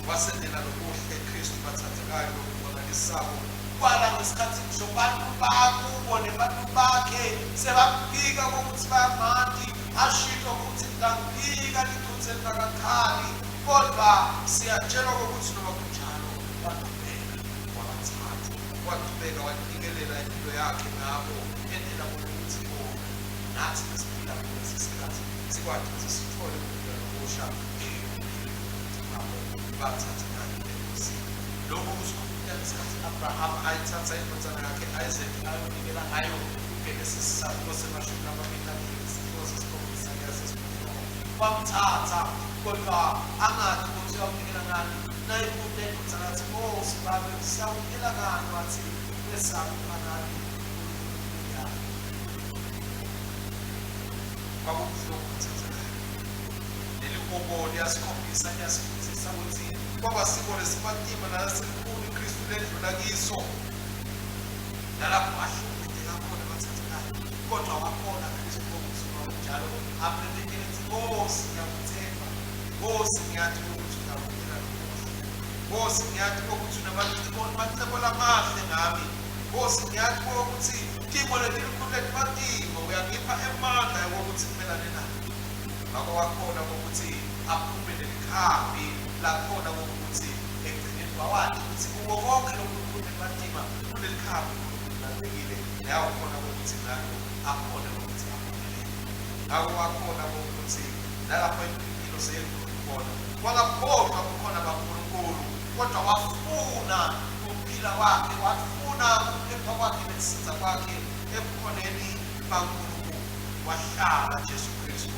Wasendela lokuhle Kristu bathandekayo lokumangalisako. Kwala ngesikhathi ngisho bantu bakubo nebantu bakhe sebamphika kokuthi bayamati, ashito ukuthi ngitangiphika lichuthe lingakakhali, kodwa siyatshelwa kokuthi noma kunjalo waqhubeka wabathatha, waqhubeka wanikelela impilo yakhe ngabo, endlela kokuthi bona nathi esiphila kulesi sikhathi sikwati ukuthi sithole ukuphila lokusha abo bathathekayo eNkosini. Lokhu kusikhumbuta ngesikhathi Abraham ayithatha indodana yakhe Isaac ayonikela ngayo kuGenesis isahluko se-22 isahluko sesikhombisa kuya sesiphohlongo. Wamthatha kodwa angazi ukuthi uyawunikela ngani. Nayibuta indodana yathi, Nkosi babe siyawunikela ngani? Wathi, Wesabe phakathi uNkulunkulu uyaphi. Kwakubuhlungu ukuthathekayo. Leli hubo liyasikhombisa, liyasifundisa ukuthi kwaba simo lesimatima nalesikhulu iKristu ledlula kiso, nalapho ahlukumezeka khona abathathekayo, kodwa wakhona Kristu kokuthi noma kunjalo amemekele ukuthi Nkosi ngiyakuthemba, Nkosi ngiyathi ukuthi uyakubona lokuhle, Nkosi ngiyathi ukuthi unamacebo lamahle ngami, Nkosi ngiyathi ukuthi timo letilukhulu letimatima uyangipha emandla yokuthi ngimelane nayo. Ngakho wakhona kokuthi aphume nelikhambi lakhona kokuthi ekugcineni wawathi ukuthi kuko konke lokhu lukhulu nematima kunelikhambi uNkulunkulu lalibekile nayawukhona kokuthi ngalo akhone kokuthi aphumelele. Ngakho wakhona kokuthi nalapho impilo seyedlula khona wangakhohlwa bukhona baNkulunkulu, kodwa wafuna ukuphila kwakhe, wafuna ukuphepha kwakhe nekusiza kwakhe ebukhoneni baNkulunkulu. Wahlala Jesu Kristu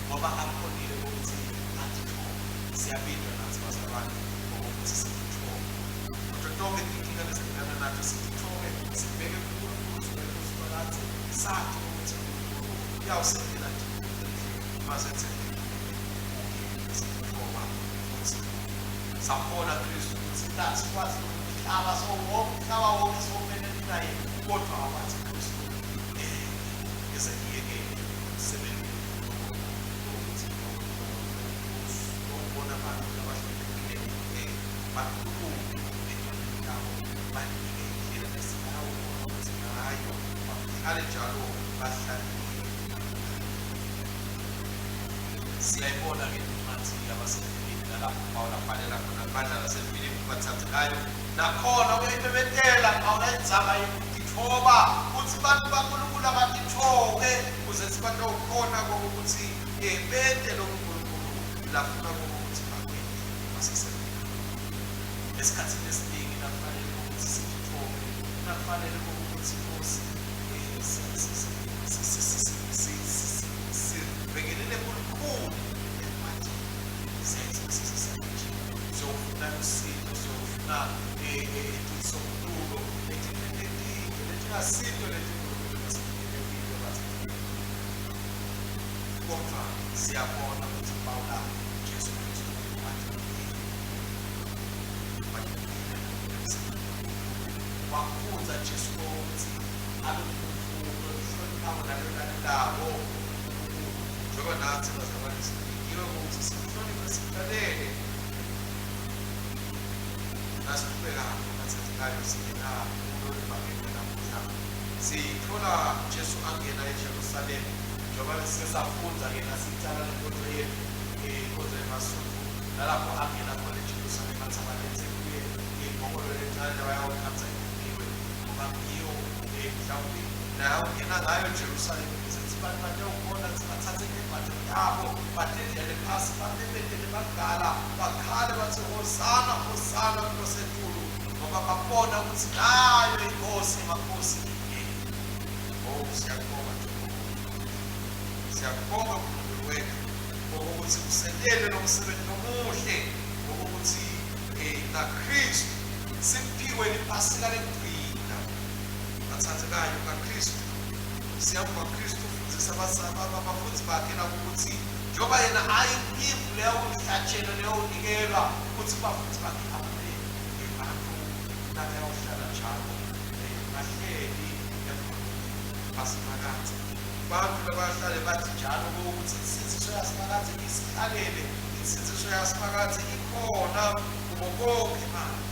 ngoba akhonile ukuthi atithobe. Siyabidwa nathi bazalwane ngokuthi sitithobe. Kodwa tonke tinkinga lesibhekana nato sitithobe, sibheke kuNkulunkulu siphakathi, sathi ukuthi uNkulunkulu uyawusendela masethembele kuye sitithoba futhi sambona Kristu ukuthi nathi sikwazi umhlaba sowonke umhlaba wonke sowumelene naye, kodwa wathi Kristu ngize ngiyekele umsebenzi wokuthi ubona abantu abahloniphekile bakhulume endaweni yabo, banike indlela esingawubona ukuthi ngayo bahlale njalo bahlale. Siyayibona-ke incwadi yabaseFilipi nalapho uPawulu abhalela khona ibandla laseFilipi bathathekayo, nakhona uyayimemetela Pawula indzaba yokutithoba. Ngekutitfoba kutsi bantfu baNkulunkulu abatitfobe kuze sibatawukhona kokuthi bente lokhu uNkulunkulu lafuna kokuthi bakwente basesemini. Esikhathini esiningi nakufanele ukuthi sititfobe, nakufanele ukuthi Nkosi sibhekene nebulukhuni manje senze siyofuna usito siyofuna tinsombululo letinto letingasito letinkulunkulu bathi kodwa siyabona ukuthi Pawula Jesu Kristu wafunza Jesu ukuthi abe ngumuntu lohloniphako nalolalelako njengoba nathi bazalwane sibikiwe ukuthi sihloniphe silalele nasiqhubeka bathathekayo singena kulo livangeli lanamuhla sithola Jesu angena eJerusalema njengoba sesafundza-ke nasicala lenkonzo yethu inkonzo yemasonto nalapho angena khona eJerusalema athi abalethe kuye imbongolo lencane bayawukhatha ibukiwe ngoba ngiyo mhlawumbe nayo ungena ngayo eJerusalema ukuze kuthi abantu batewubona ukuthi bathathe imibhado yabo batidlele phasi bamemetele bagala bakhale bathi hosana hosana kulosetulu ngoba babona ukuthi nayo inkosi yemakhosi ingena. Oh, siyakubonga Jehova, siyakubonga Nkulunkulu wethu ngokuthi usentele lo msebenzi lomuhle ngokuthi naKristu simphiwe liphasika lekugcina bathandekayo kaKristu. Siyabonga Kristu ufundisa abafundi bakhe nakuthi njengoba yena ayimvu leyo umhlatshelo leyo unikelwa ukuthi abafundi bakhe ababe abantu labayawuhlala njalo bahleli basimakadze bantu labahlale bathi njalo ukuthi insindziso yasimakadze isihlalele insindziso yasimakadze ikhona kubo bonke bantu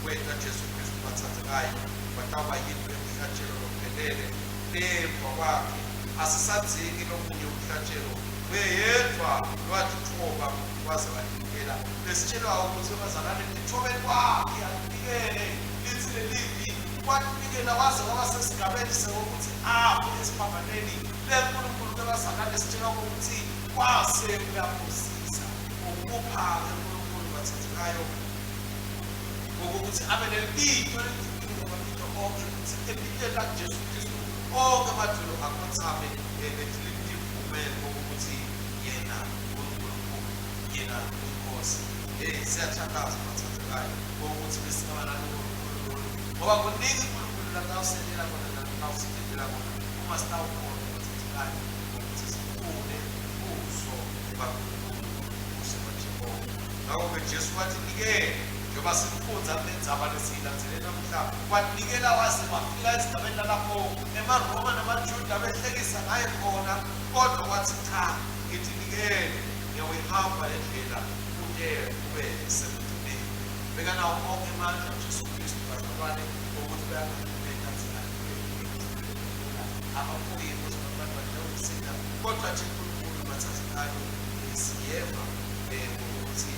wena Jesu Kristu bathandekayo batawuba yini emhlatshelo lophelele lemva kwakhe asisadzingi lomunye umhlatshelo weyedwa lwatitfoba waze wanikela besitshelwa ukuthi abazalwane tithobeni kwakhe anikele lithi lelivi wanikela waze waba sesigabeni sekokuthi afe esiphambanweni lenkulunkulu kebazalwane sitshelwa ukuthi kwase kuyabusisa ukupha-ke unkulunkulu bathathekayo ngokuthi abe nelibito elidlulile ngamabito onke ukuthi ebitweni laJesu Kristu onke amadolo akhothame netilimi tivume ngokuthi yena uNkulunkulu yena inkosi. Hey, siyathandaza bathandekayo ukuthi besingaba naloko lolu ngoba kuningi uNkulunkulu latawusentela kona natawusitendela kona uma sitawukhona bathandekayo ukuthi sifune ubuso baNkulunkulu ubuso baJehova. Ngakho-ke Jesu wathi nikele njengoba simfundza kule ndzaba lesiyilandzele namuhla wanikela waze wafika esigabeni lalapho emaRoma namaJuda behlekisa ngaye khona kodwa wathi cha ngithi nikele ngiyawuyihamba le ndlela kude kube sekugcineni. Bekanawo onke amandla Jesu Kristu bazalwane ukuthi bayangahluleka ababuye ukuthi abantu batawusinda kodwa nje uNkulunkulu bathathekayo siyeva ukuthi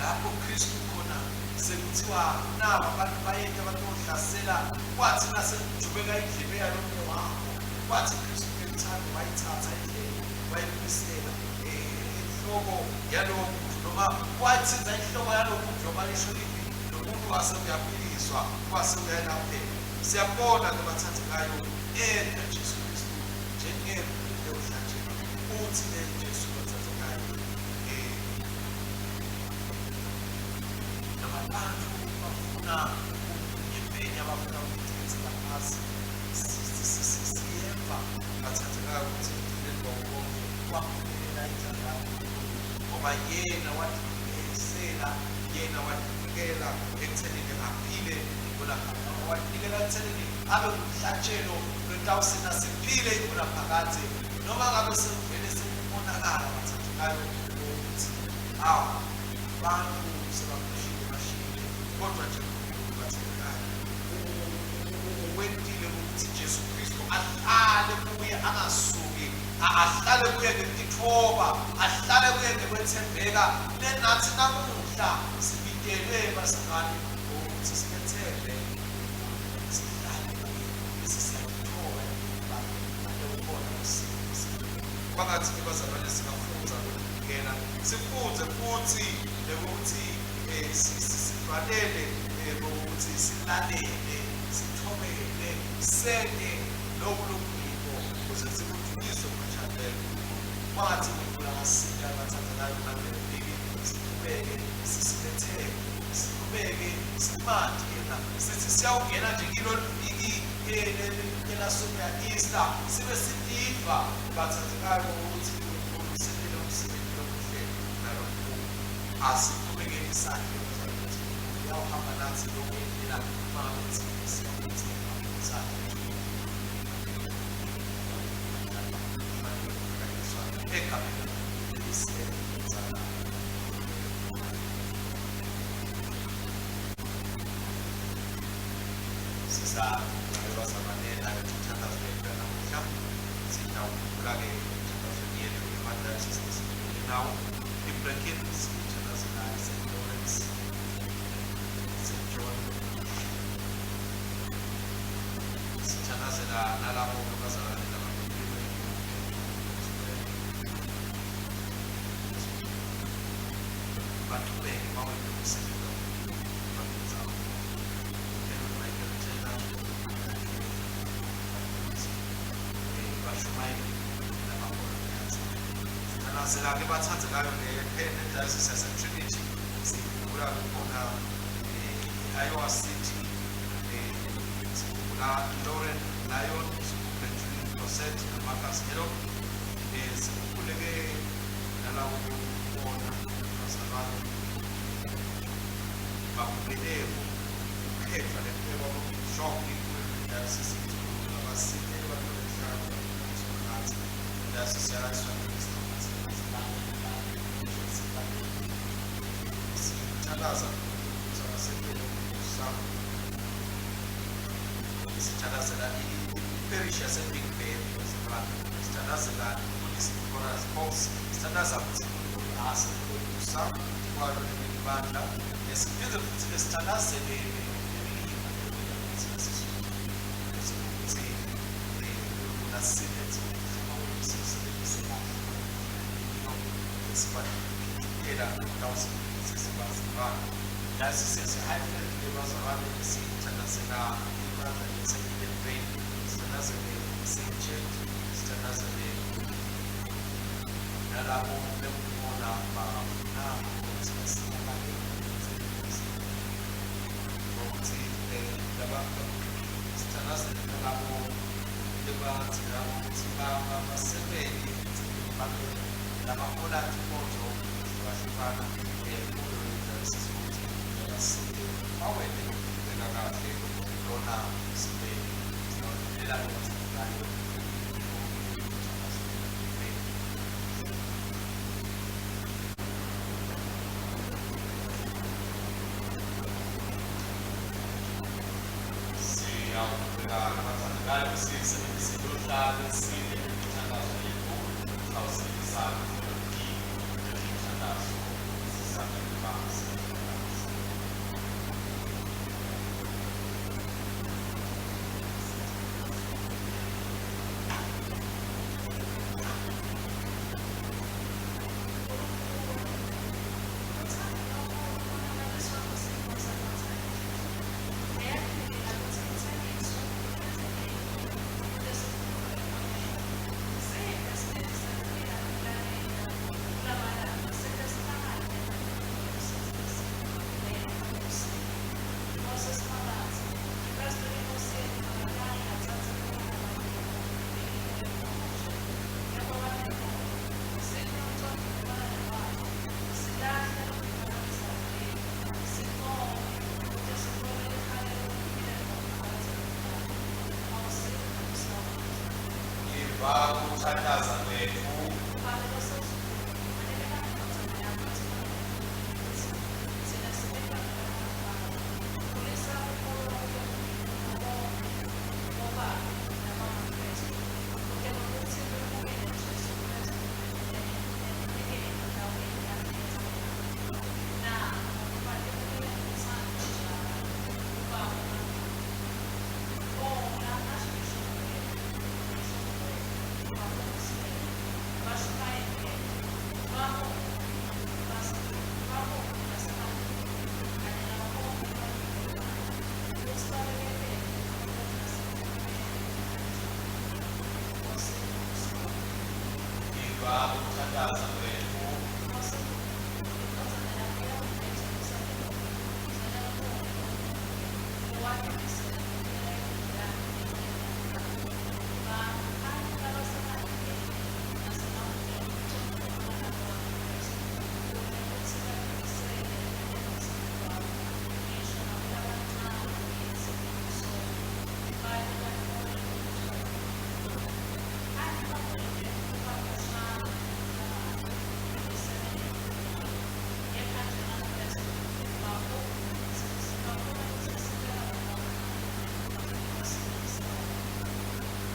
lapho Kristu khona sekuthiwa nabo abantu bayeta batohlasela kwathi nasekujubeka indlebe yalomunye wabo kwathi Kristu ngemthando wayithatha indlebe wayibuyisela inhloko yalowo muntu noma wathinta inhloko yalowo muntu noma lisho livi lo muntu wase uyaphiliswa wase uyalapheka. Siyabona-ke bathandekayo enda Jesu Kristu njengemvu yokuhlatshela uthi-ke Jesu bathandekayo nabantu bafuna ukunyembenya bafuna ukuchithela phasi siyeva bathandekayo ukuthi ekugcineni kwako konke kwaphumelela inzalo kaNkulunkulu ngoba yena watinikela yena watinikela ekuthenini aphile ingunaphakade watinikela ekuthenini abe ngumhlatshelo lotawusina siphile ingunaphakade noma ngabe sekuvele sekubonakala bathandekayo ukuthi awu bantu sebakhohliwe bashiyile kodwa nje uNkulunkulu bathandekayo uwentile ukuthi Jesu Kristu ahlale kuye angasuki ahlale kuye ngekutitfoba ahlale kuye ngekwethembeka lenathi namuhla sibitelwe bazalwane ukuthi Ukuthi simethembe sihlale kuye bese siyathoba ukhona usindisa. Kwangathi bazalwane singafundza ukunikela, sifunze futhi nokuthi sifanele ukuthi silalele, sithobele, sente lokhu lokuyikho ukuze sikudunyiswe ngojabulelo. Kwangathi uNkulunkulu angasita abathandekayo ngaleli viki, siqhubeke sisimethembe, siqhubeke simati yena, sithi siyawungena nje kulolu viki elasonto ya-Easter sibe sitiva bathandekayo ukuthi uNkulunkulu usentele umsebenzi lomuhle nalomkhulu. Asiqhubekeni sakhe ukuthi uyawuhamba nathi yonke indlela uma ngabe thina siyamethemba sakhe. Egameni likaYise. Siza bazalwane nayo umthandazo wethu namuhla. Sitawukhumbula-ke emthandazweni yethu ema-diocese esikhulile nawo iBreckin, sithandazela i-St Lawrence, St John, sithandazela nalabo bazalwane lababekiwe baqhubeke bawenze umsebenzi abawenzayo. Michael Taylor bashumayele nabakhona. Sithandazela-ke bathandekayo ne-diocese yase-Trinity, sikhumbula khona i-Iowa City, sikhumbula Lauren Lyon, sikhumbule Julie Rosette noMarcus Hero, sikhumbule-ke nalabo bona bazalwane babukele ukukhethwa nekubekwa kwabishophi kwe-diocese, abasile bathole inhlaka diocese yakaSwatini. Sithandaza ukuthi abasekele ukusa, sithandazela i-parish yase-Big Bend, sithandazela umfundisi Nicholas Cox, sithandaza ukuthi uNkulunkulu asekusa kwalo leli bandla, siphinde futhi sithandazele ukuthi uNkulunkulu asisize sisebenzise kahle sibaphela sesibazalwane. Nasi sesi-Highfield bazalwane, sithandazela ibandla lase-Eden Vale, sithandazele St Church, sithandazele nalabo bekubona bafuna ukuthi basitabale ngokuthi laba, sithandazele nalabo ebathela ukuthi basebenze babe labahola inkonzo ehlukahlukana kuyo diocese, ukuthi basike bawele ukuqhubeka kahle lona msebenzi. Sawulela abathandekayo. Siyawuqhubeka abathandekayo sisebenzise luhla lwesine lwemithandazo yethu. Sawusebenzisa imithandazo sisabe sithandaza. Iva ukuthandaza kwethu. Yiva ukuthandaza kwethu.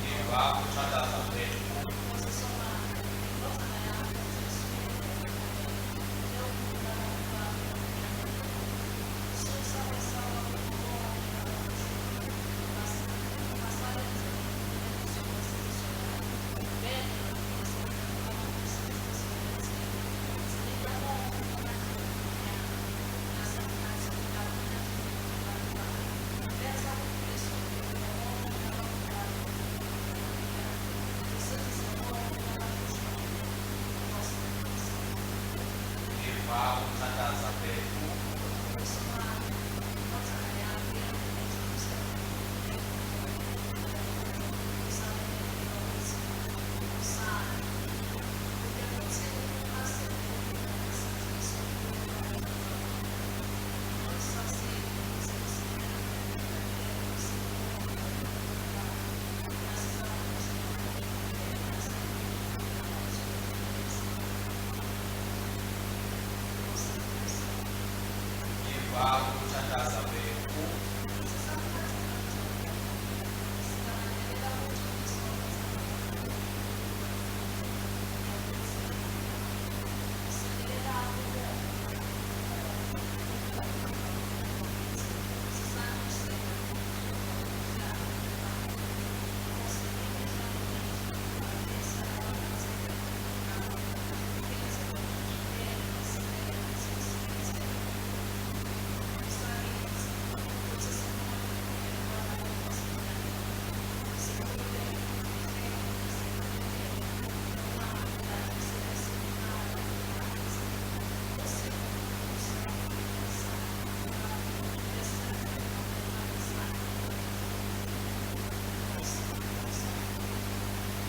Yiva ukuthandaza kwethu. Yiva ukuthandaza kwethu. Yiva ukuthandaza kwethu.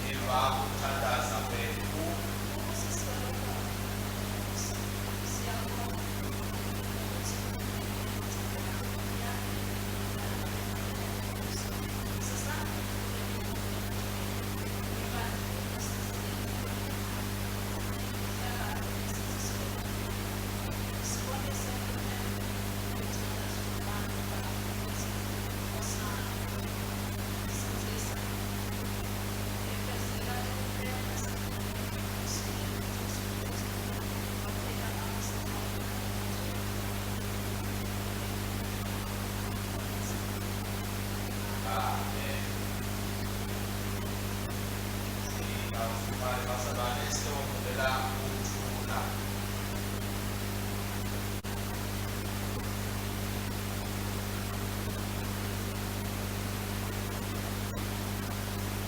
Yiva ukuthandaza kwethu. Amen. Siyawufumana bazalwane siyovumela ukuthula.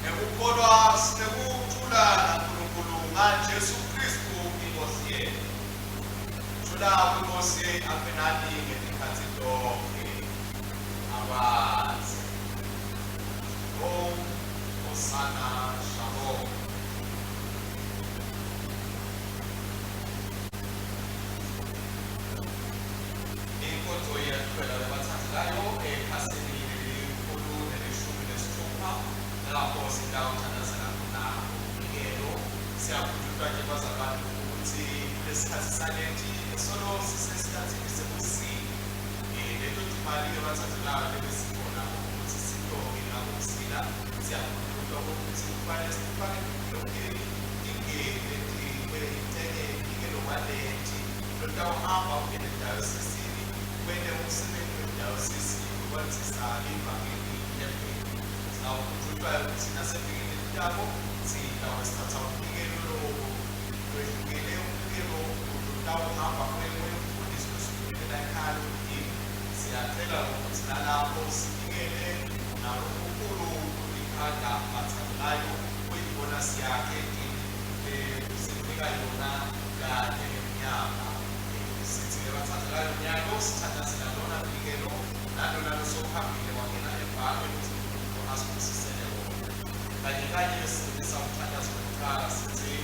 Ngekukholwa sinekuthula naNkulunkulu ngaJesu Kristu iNkosi yethu. Thula kwiNkosi abe nani ngetikhathi tonke. Abazi. Shalom, Hosana, Shalom. Inkonzo iyaqhubeka labathandekayo ekhasini lelikhulu nelishumi nesithupha lapho sitawuthandazela khona umnikelo. Siyakhunjulwa nje bazalwane ukuthi lesikhathi salenti solo sisesikhathini sebusika. Leto timali-ke bathandekayo lebesikhona ukuthi sitonge ngakuzila. Siyakhunjulwa ukuthi kufanele sifake emlonyeni tingene umnikelo walenti lotawuhamba ungene edayosisini wente umsebenzi wedayosisi wekwandzisa ivangeli leveli. Sitawukhunjulwa ukuthi nasevikini elitako sitawube sithatha umnikelo lowehlukile, umnikelo lotawuhamba wemfundisi losiphumelela ekhaya lomndeni. Siyacela ukuthi nalapho sinikele nalokukhulu ukulikhanda bathandekayo kuyibonasi yakhe. Sinika yona kanye ngemnyaka. Sithi-ke bathandekayo, nyalo sithandazela lona mnikelo nalona losohambile wangena ebhange ukuthi uNkulunkulu asibusisele wona. Kanye kanye besifundisa umthandazo wokuqala sithi: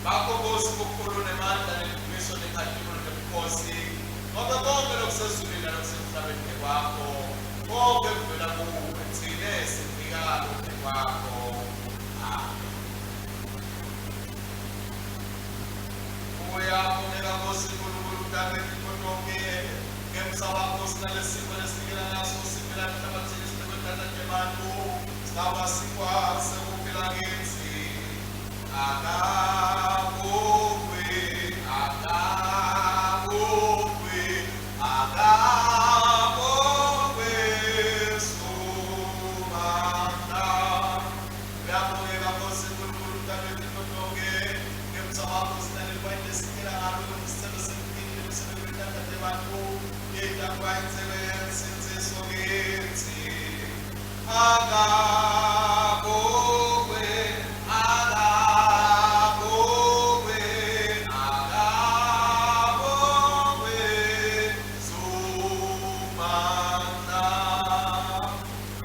Bakho Nkosi bukhulu nemandla nendumiso nenkhatimulo nebukhosi, ngoba konke lokusezulwini nalokusemhlabeni ngekwakho, konke kuvela kuwe, thine sinika lokhu kwakho. Amen. Uyabongeka Nkosi Nkulunkulu mntana tintfo tonkhe, ngemsa wakho sinalesimo lesinikela ngaso siphila emhlabathini sinekwetandla tebantfu singaba sikwazi ukuphila kitsi. Akabongwe, akabongwe, akabongwe Somandla. Uyabongeka Nkosi Nkulunkulu mntana tintfo tonkhe, ngemsa wakho sinaleliwayini lesinikela ngalo lokusitselo semphini lemsebenti wetandla tebantfu yetakuba intsebe yensindziso kitsi. Akabongwe, akabongwe, akabongwe Somandla.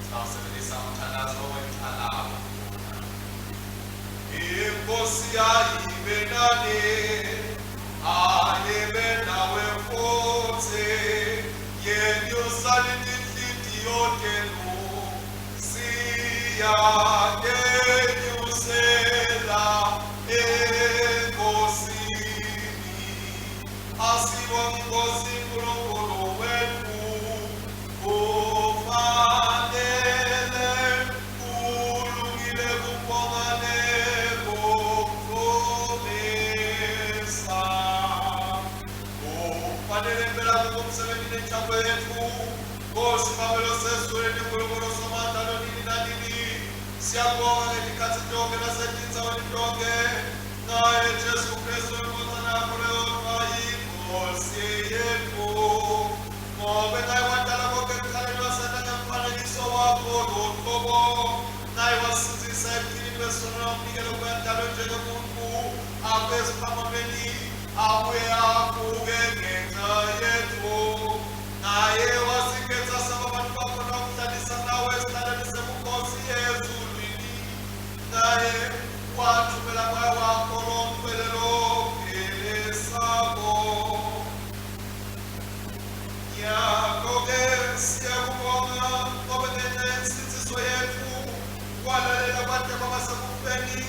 Sawusebenzisa umthandazo wemthalabo. Inkosi ayibe nani, ayibe nawe futhi, yenyusani tinhlitiyo tenu, siyakenyusela enkosini. Asibonge iNkosi uNkulunkulu wethu, kufanele kulungile kubonga nekudumisa. Kufanele impela kukumsebenzi nenjabulo yethu, Nkosi Babe losezulwini, Nkulunkulu Somandla lonini nanini, siyabonga ngetikhatsi tonke nasetindzaweni tonke, ngaye Jesu Kristu indvodzana yakho leyodvwa iNkosi yetfu. Ngobe ngaye wadala konke ekucaleni, wasenta ngemfanekiso wakho luqobo, ngaye wasindzisa ebuphilini besono, wamnikela kuyadalwe njengemuntfu, abe esiphambanweni, abuye avuke ngenxa yetfu. Ngaye wasikhetsa saba bantu bakho, nawuhlalisa nawe esihlalweni sebukhosi ezulwini. Ngaye wathumela Moya wakho longcwele lophilisako. Ngakho-ke siyakubonga ngoba ngenxa yensindziso yetfu walalela kwate kwaba sekufeni,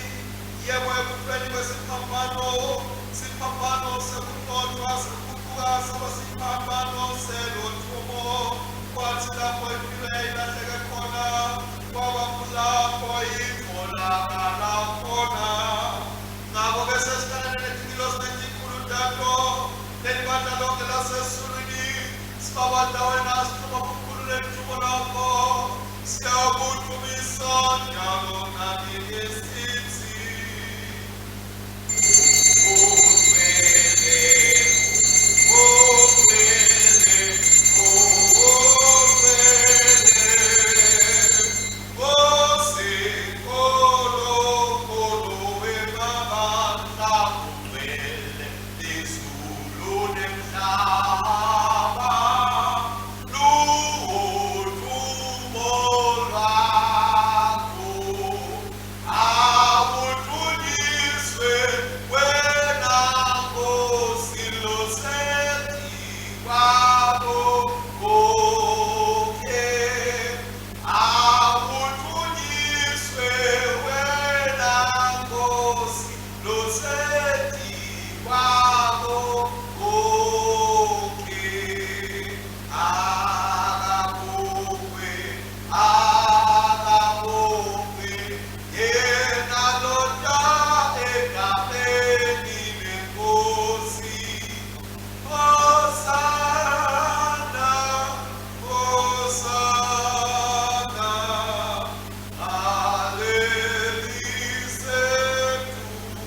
yebo, ekufeni kwesiphambano, siphambano sekuncotshwa sekuguquka saba siphambano selothumo. Kwathi lapho impilo yayilahleke khona, kwaba kulapho itholakala khona. Ngakho-ke sesihlangene netingilosi netikhulu tato lelibandla lonke lasezulwini, sibabata wena, sihluma bukhulu lelithubo lakho, siyakudumisa njalo nanini sithi: Ungcwele, ungcwele, ungcwele, Nkosi Nkulunkulu wemabandla, ugcwele lizulu nemhlaba ludumo lwakho. Awudunyiswe wena Nkosi losetikwabo konke. Awudunyiswe wena Nkosi losetikwabo konke. Akabongwe, akabongwe, yena lota egameni leNkosi. Hosana, Hosana, alelisetulu.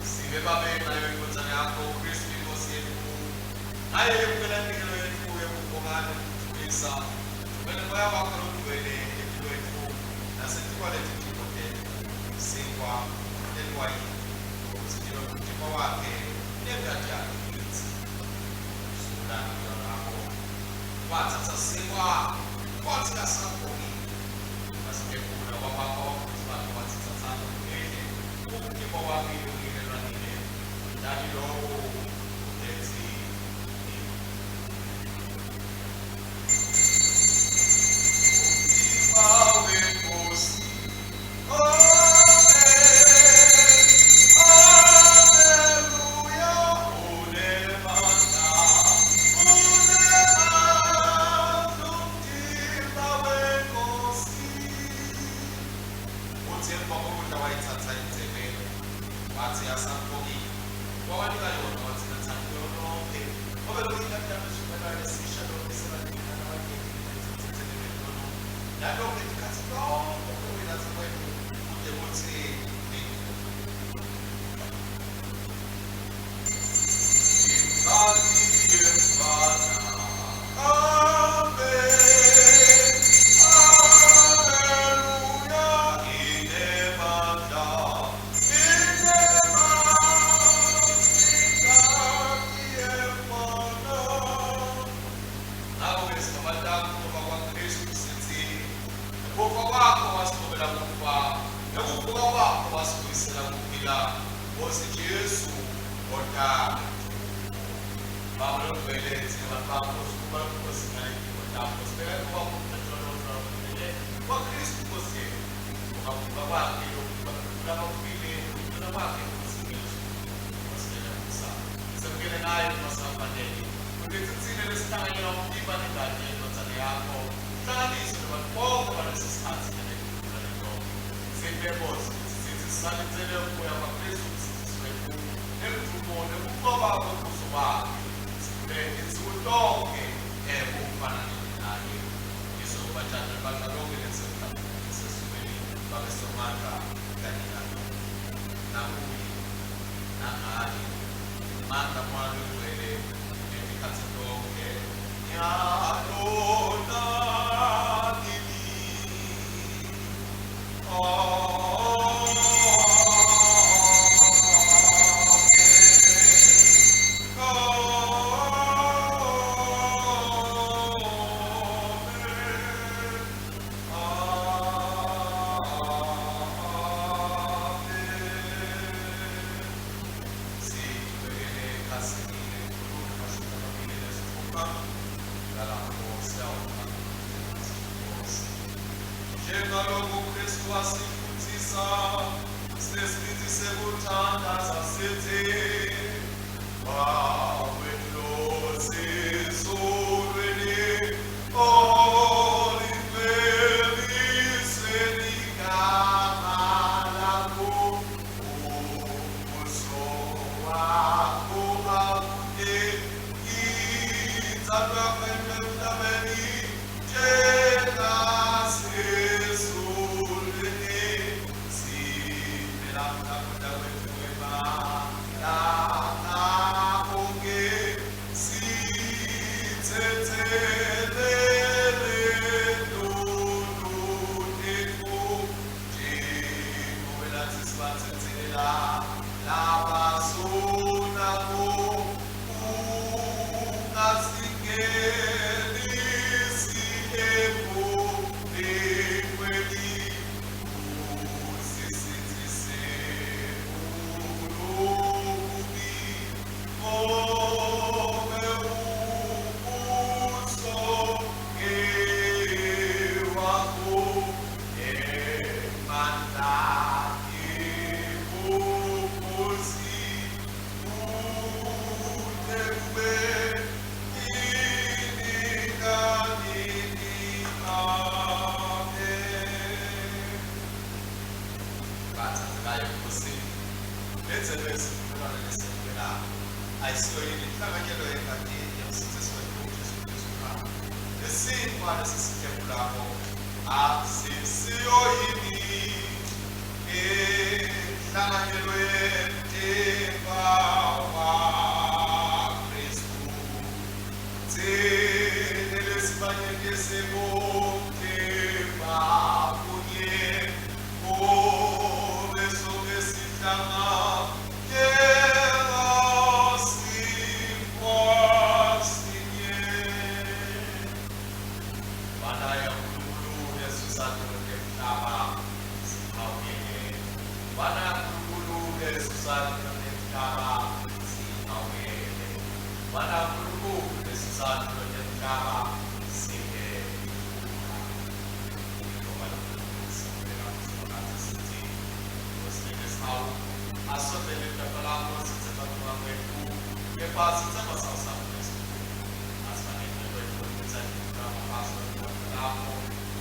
Sibe babe nayo indvodzana yakho Kristu iNkosi yetfu, ngaye yemukela iminikelo yetfu yekubonga. Nekudvumisa vele moya wakho longcwele etikwetfu nasetikwaleti tintfo tetfu, sinkwa neliwayini, kutsi tibe ngumtimba wakhe nengati yakhe kitsi. Sukulani ngako watsatsa sinkwa, watsi asabongile, wasihlephula, wabapha bafundzi bakhe, watsi, "Tsatsani nidle, umtimba wami unikelelwa nine. Yentani loku kutsi umtimba weNkosi." Amen. Haleluya. Unemandla, unemandla umtimba weNkosi. Uthi emva kokudla wayithatha indzebe, wathi asabongile, wabanika yona, wathi, "Nathani kuyo nonke, ngoba lokhu ingati yami yesivumelwano esisha lokhu nalokhu itikhathi tonke ukuyinatha kwenu kude kutsi ingati yemfana." Amen. Haleluya. Inemandla, inemandla ingati yemfana. Ngakho-ke singabantu ngoba kwaKristu sithi, kufa kwakho wasinqobela kufa, nokuvuka kwakho wasibuyisela kuphila. Nkosi Jesu, odala Baba longcwele, thina bantu bakho sikuba Nkosi ngaley'dingo takho, sibeka kwakho umthetho kwaKristu Nkosi yethu, ungavuka kwakhe labafile, ukuthola kwakhe Nkosi Jesu wasilela. Semukele ngayo masingafanele ukuthi thina lesihlanganyela umtimba nengati yendvodzana yakho hlanganiswe nabantu bonke balesi sikhathi nalento. Siphe Nkosi ukuthi sithi sisalindzele ukubuya kwaKristu uMsindzisi wethu nemvumo nekunqoba kwembuso wakhe, siphile tinsuku tonke ekufana naye. Ngizobatshana libandla lonke lelisemhlabeni nasezulwini, Babe Somandla, kanye naye nakuye nangaye mandla Moya Longcwele ngetikhatsi tonke, nyalo nanini. Amen. Amen. Sibhekele ekhasini 126 lalapho siyawuba. Njengalokhu Kristu wasifundzisa, sinesibindi sekuthandaza sithi: Baba wethu losezulwini, olingcweliswe ligama lakho, umbuso wakho awufike, intsando yakho emhlabeni njengasezulwini. Siphe namuhla kudla kwethu kwemalanga onke, sithethelele tono tetfu njengoba nathi sibathethelela labasonako, ungasingenisi ekulingweni, usisindzise kulokubi, ngobe umbuso ngewakho, emandla ebukhosi, kuze kube nini nanini. Amen. Bathandekayo eNkosini, lendzebe yesivumelwano lesemukelako ayisiyo yini inhlanganyelo yengati yemsindzisi wethu Jesu Kristu na? Lesinkwa lesisihlephulako asisiyo yini inhlanganyelo yemtimba waKristu? Thina Mana Nkulunkulu lesisathu temhlaba singe asondele lapho sithetha kwethu kepha sithemba sawu lapho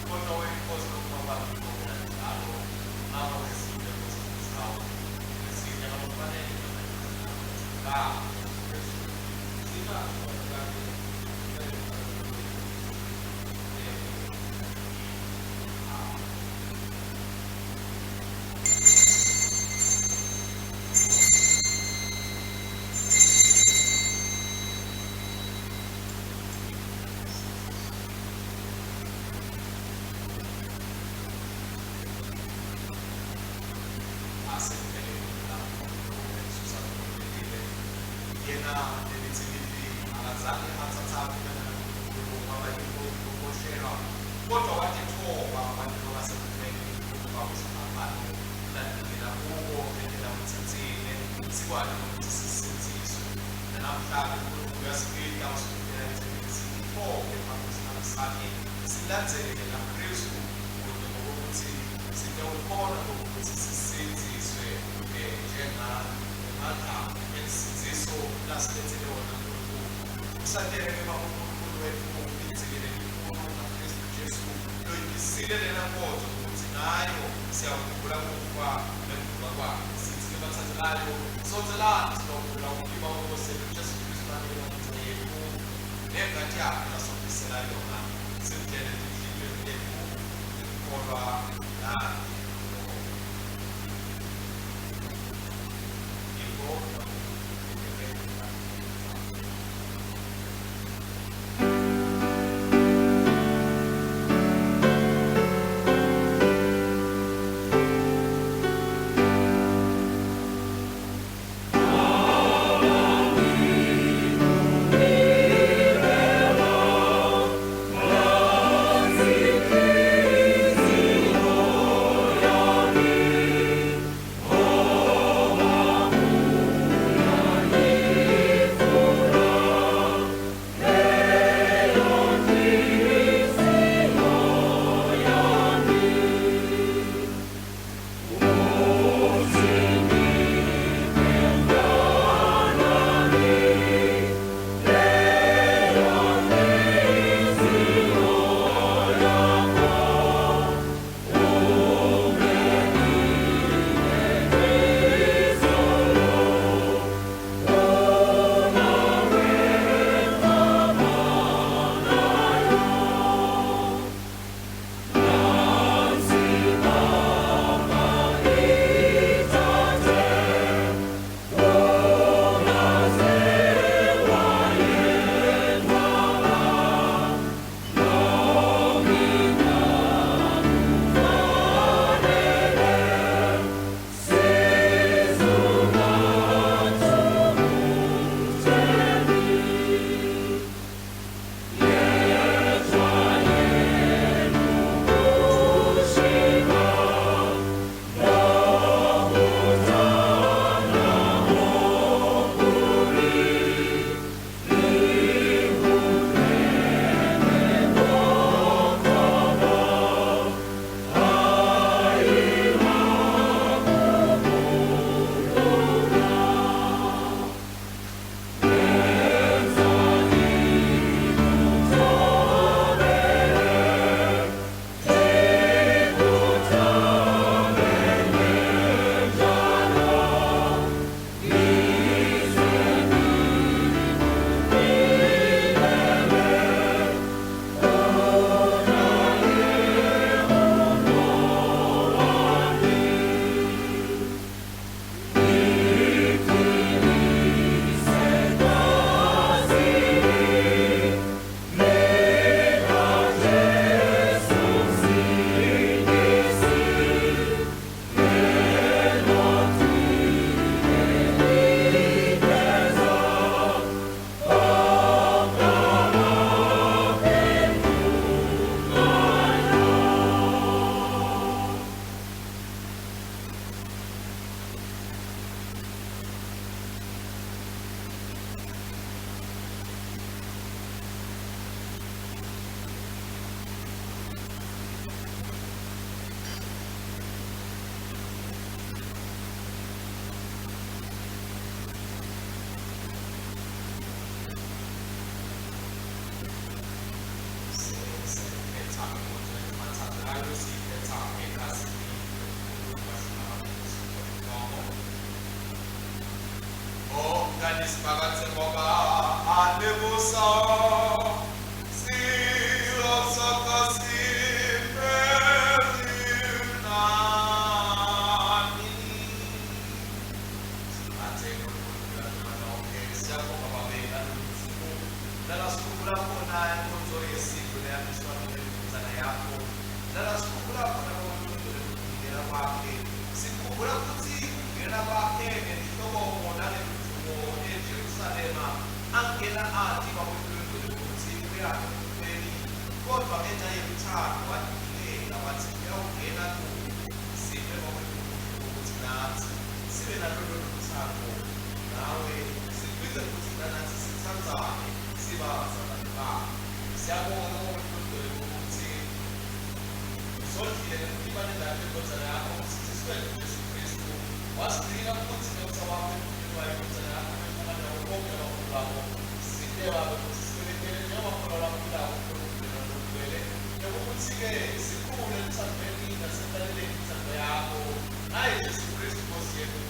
kodwa wena inkosi lokuba njalo ngakho-ke siphe nkosi sawu esinye ngalokufanele la Yena lelithi livi akazange athathaphi kwaba yikuboshelwa kodwa watithoba abantu basemtheni ukuba kusiphambano landela kuko ngendlela kuthathile sikwazi ukuthi sisindiswe. Nanamhlanje uNkulunkulu uyasibita usibitela ekutheni sithobe phambi sakhe silandzele naKristu kude ngokuthi sitewukhona ukuthi sisindiswe njengamandla ensindiso lasilethele wona uNkulunkulu. Kusatele kepha uNkulunkulu wethu ulindzile lelikhulu ngaKristu Jesu loyisile lena nkonzo ukuthi ngayo siyakhumbula kufa nekuvuka kwakhe. Sithi-ke bathandekayo, sondelani sizokhumbula umliba wenkosi yethu Jesu Kristu anikela ngenxa yethu nengati yakhe lasofisela yona simdlele etinhlitiyweni tethu ngekukholwa naye. Alelusa, Sikhumbula ukuthi kungena kwakhe ngenhlokomo nangemvumo eJerusalema angena athi kwakuhlulekile ukuthi uyakhe emhlabeni kodwa ngenxa yokuthando wanikela wathi uyawungena kuwo sive ukuthi nathi sibe nalolo luthando nawe sibize ukuthi nanathi sithandzane sibazalwane bakho. Siyabonga ngokuhlulekile ukuthi sondlile nemtima nendaba yendodana yakho usithiswe Jesu Kristu wasigcina futhi nomsa wakho emkhuleni wayo indodana yakho ehlangana nabo bonke abakhulu bakho site babe ukuthi sibelekele njengoba lwaphilako lokugcwele nokuthi-ke sikhule eluthandweni nasenhlaleleni inthando yakho ngaye Jesu Kristu Nkosi yethu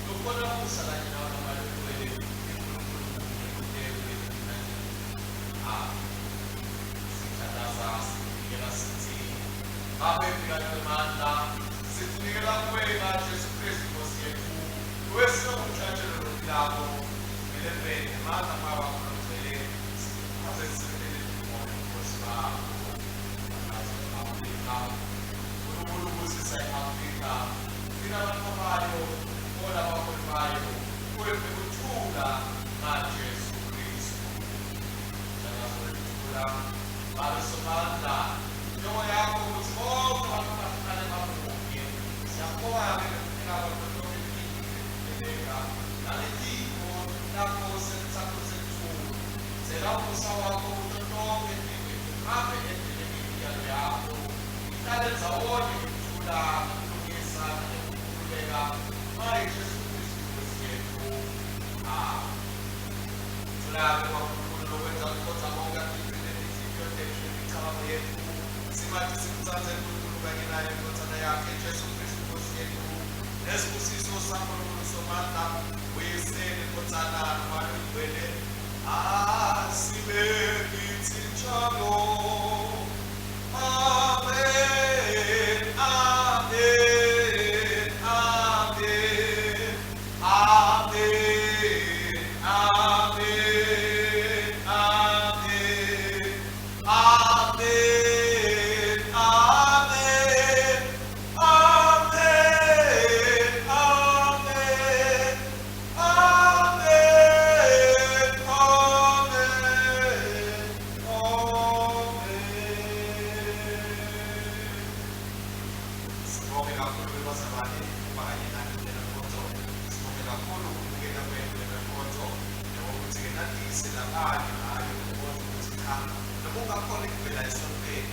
lokhona kusa kanye nawe namali ogcwele uNkulunkulu Amen. Sithandaza sinikela sithi Babe mikanemandla sizinikela kuwe ngaJesu Kristu Nkosi yethu wesinomhlatshelo lophilako ngelembeni amandla moya wakho logcwele aze sisebentele umoya Nkosi wakho Afrika uNkulunkulu ubusisa i-Afrika gcina abantu bayo hola abaholi bayo kube nekuthula ngaJesu Kristu. Mthandazo wekuthula Babe Somandla injongo yakho ukuthi bonke abantu bahlale bamunye. Siyakubonga-ke ngekuphila kwakho lonke liningi nangetipho lakho sakho sekuthula. Cela umusa wakho kuto tonke tive tihambe endleleni yemiyalo yakho ihlale ndzawonye ngekuthula ngekulungisa nangekukhululeka ngaye Jesu Kristu Nkosi yethu. Amen. Thula-ke kwaNkulunkulu lokwenza kukhonza konke atigcine tinhliziyo tethu nemicabango yethu simathi simtsatse uNkulunkulu kanye naye indvodzana yakhe Jesu Kristu Nkosi yethu nesibusiso saNkulunkulu Somandla uyise nendvodzana nomoya oyingcwele asibe kithi njalo. Amen, amen, amen, amen, amen, amen, amen, amen, amen, amen, amen, amen, amen. Sibonge kakhulu bazalwane ukuba kanye nani kulena nkonzo. Sibonge kakhulu ukubukela kwenu lena nkonzo nokuthi-ke nandise nabanye ngayo le nkonzo ukuthi cha noma ungakhona ukuvela esontweni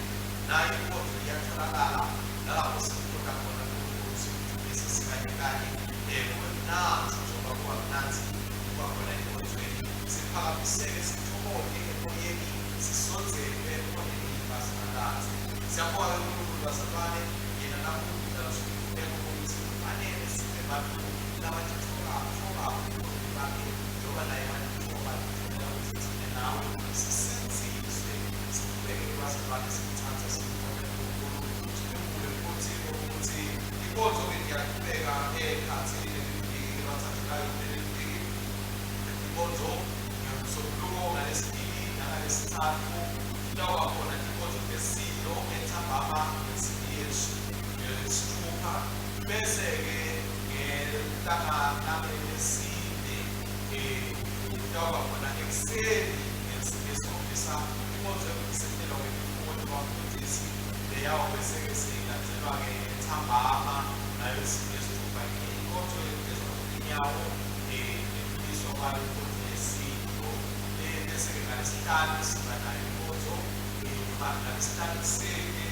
nayo inkonzo iyatholakala nalapho sikhona khona uNkulunkulu simdumisa sikanye kanye kube mnandzi njengoba kuba mnandzi kuba khona enkonzweni siphakamiseke sithokote emoyeni sisondzele ekhoneni likaSimakadze. Siyabonga uNkulunkulu bazalwane yena namuhla sikhuleka ukuthi kufanele sibe bantu labatitfobako ebukhoneni bakhe njengoba naye watitfoba atitfobela ukuthi thina nawe sisindziswe siqhubeke bazalwane simthatha simkhonte uNkulunkulu sikhumbule futhi ukuthi inkonzo-ke iyaqhubeka ekhathini leliviki ebathandekayo kuleli viki inkonzo ngeMsombuluko ngalesibili nangalesithathu kutawuba khona inkonzo tesidlo entsambama ngensimbi yesithupha bese-ke ngelanga langelesine kutawuba khona ekuseni ngensimbi yesikhombisa inkonzo yokuvusetelwa kwemifungo nabafundisi leyawo bese-ke seyilandzelwa-ke entsambama nayo insimbi yesithupha inkonzo yokugezwa kwinyawo nekumiswa kwayo inkonzo yesidlo bese-ke ngalesihlanu siba nayo inkonzo noma ngalesihlanu ekuseni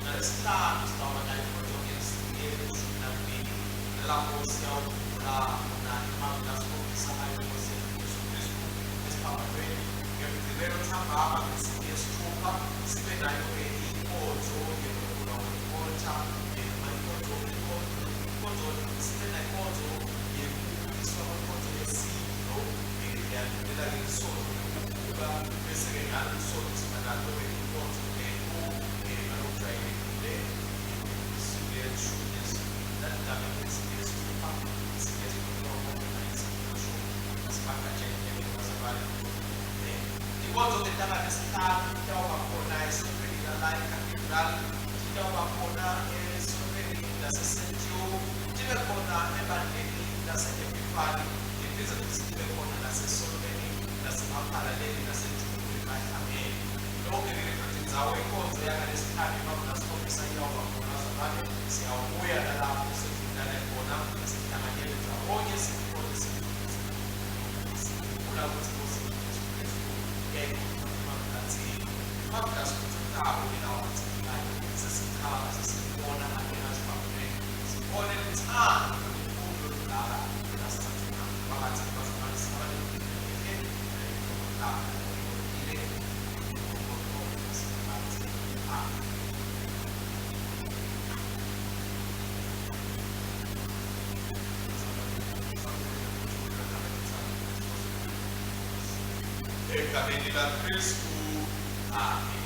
ngalesihlanu sizawuba nayo inkonzo ngensimbi yeshumi nambili nalapho siyawuvula khona emaviki lasikhombisa ngayo inkosi yethu Jesu Kristu esiphambanweni. Ngemigqibelo ntambama ngensimbi yesithupha sibe nayo-ke inkonzo yokuvulwa kwe-altar noma inkonzo inkonzo sibe nenkonzo yekumiswa kwenkonzo yesidlo Liyandulela-ke lisonto lekubuka bese-ke ngalo lisonto siba nalo-ke inkonzo lethu ngalokujwayelekile insimbi yeshumi nalidame insimbi yesithupha, insimbi yesiphohlongo insimbi yeshumi. Asibhakatsheleke bazalwane. Inkonzo ngelanga lesihlanu itawuba khona esontweni lala eCathedral, itawuba khona esontweni lase-St Joe, tibe khona ebandleni lase-Epifani, iphindze futhi tibe khona nasesontweni lasemaphalaleni naseJuku emahlangeni. Lonke leto tindzawo inkonzo yangalesihlanu emavula asikhombisa iyawuba khona bazalwane. Siyawubuya nalapho sesivunane khona, sihlanganyele ndzawonye, sikhonze, sikhumbula ukuthi Nkosi Jesu Kristu yayikhuluma emavula asikhuthutako lawa athintekayo sesichaba sesibona angena sibambene sibone luthando lolukhulu lolungaka lasithathe ngalo phakathi bazalwane singaba nempilo enhle ile. Amen. Egameni laKristu, amen.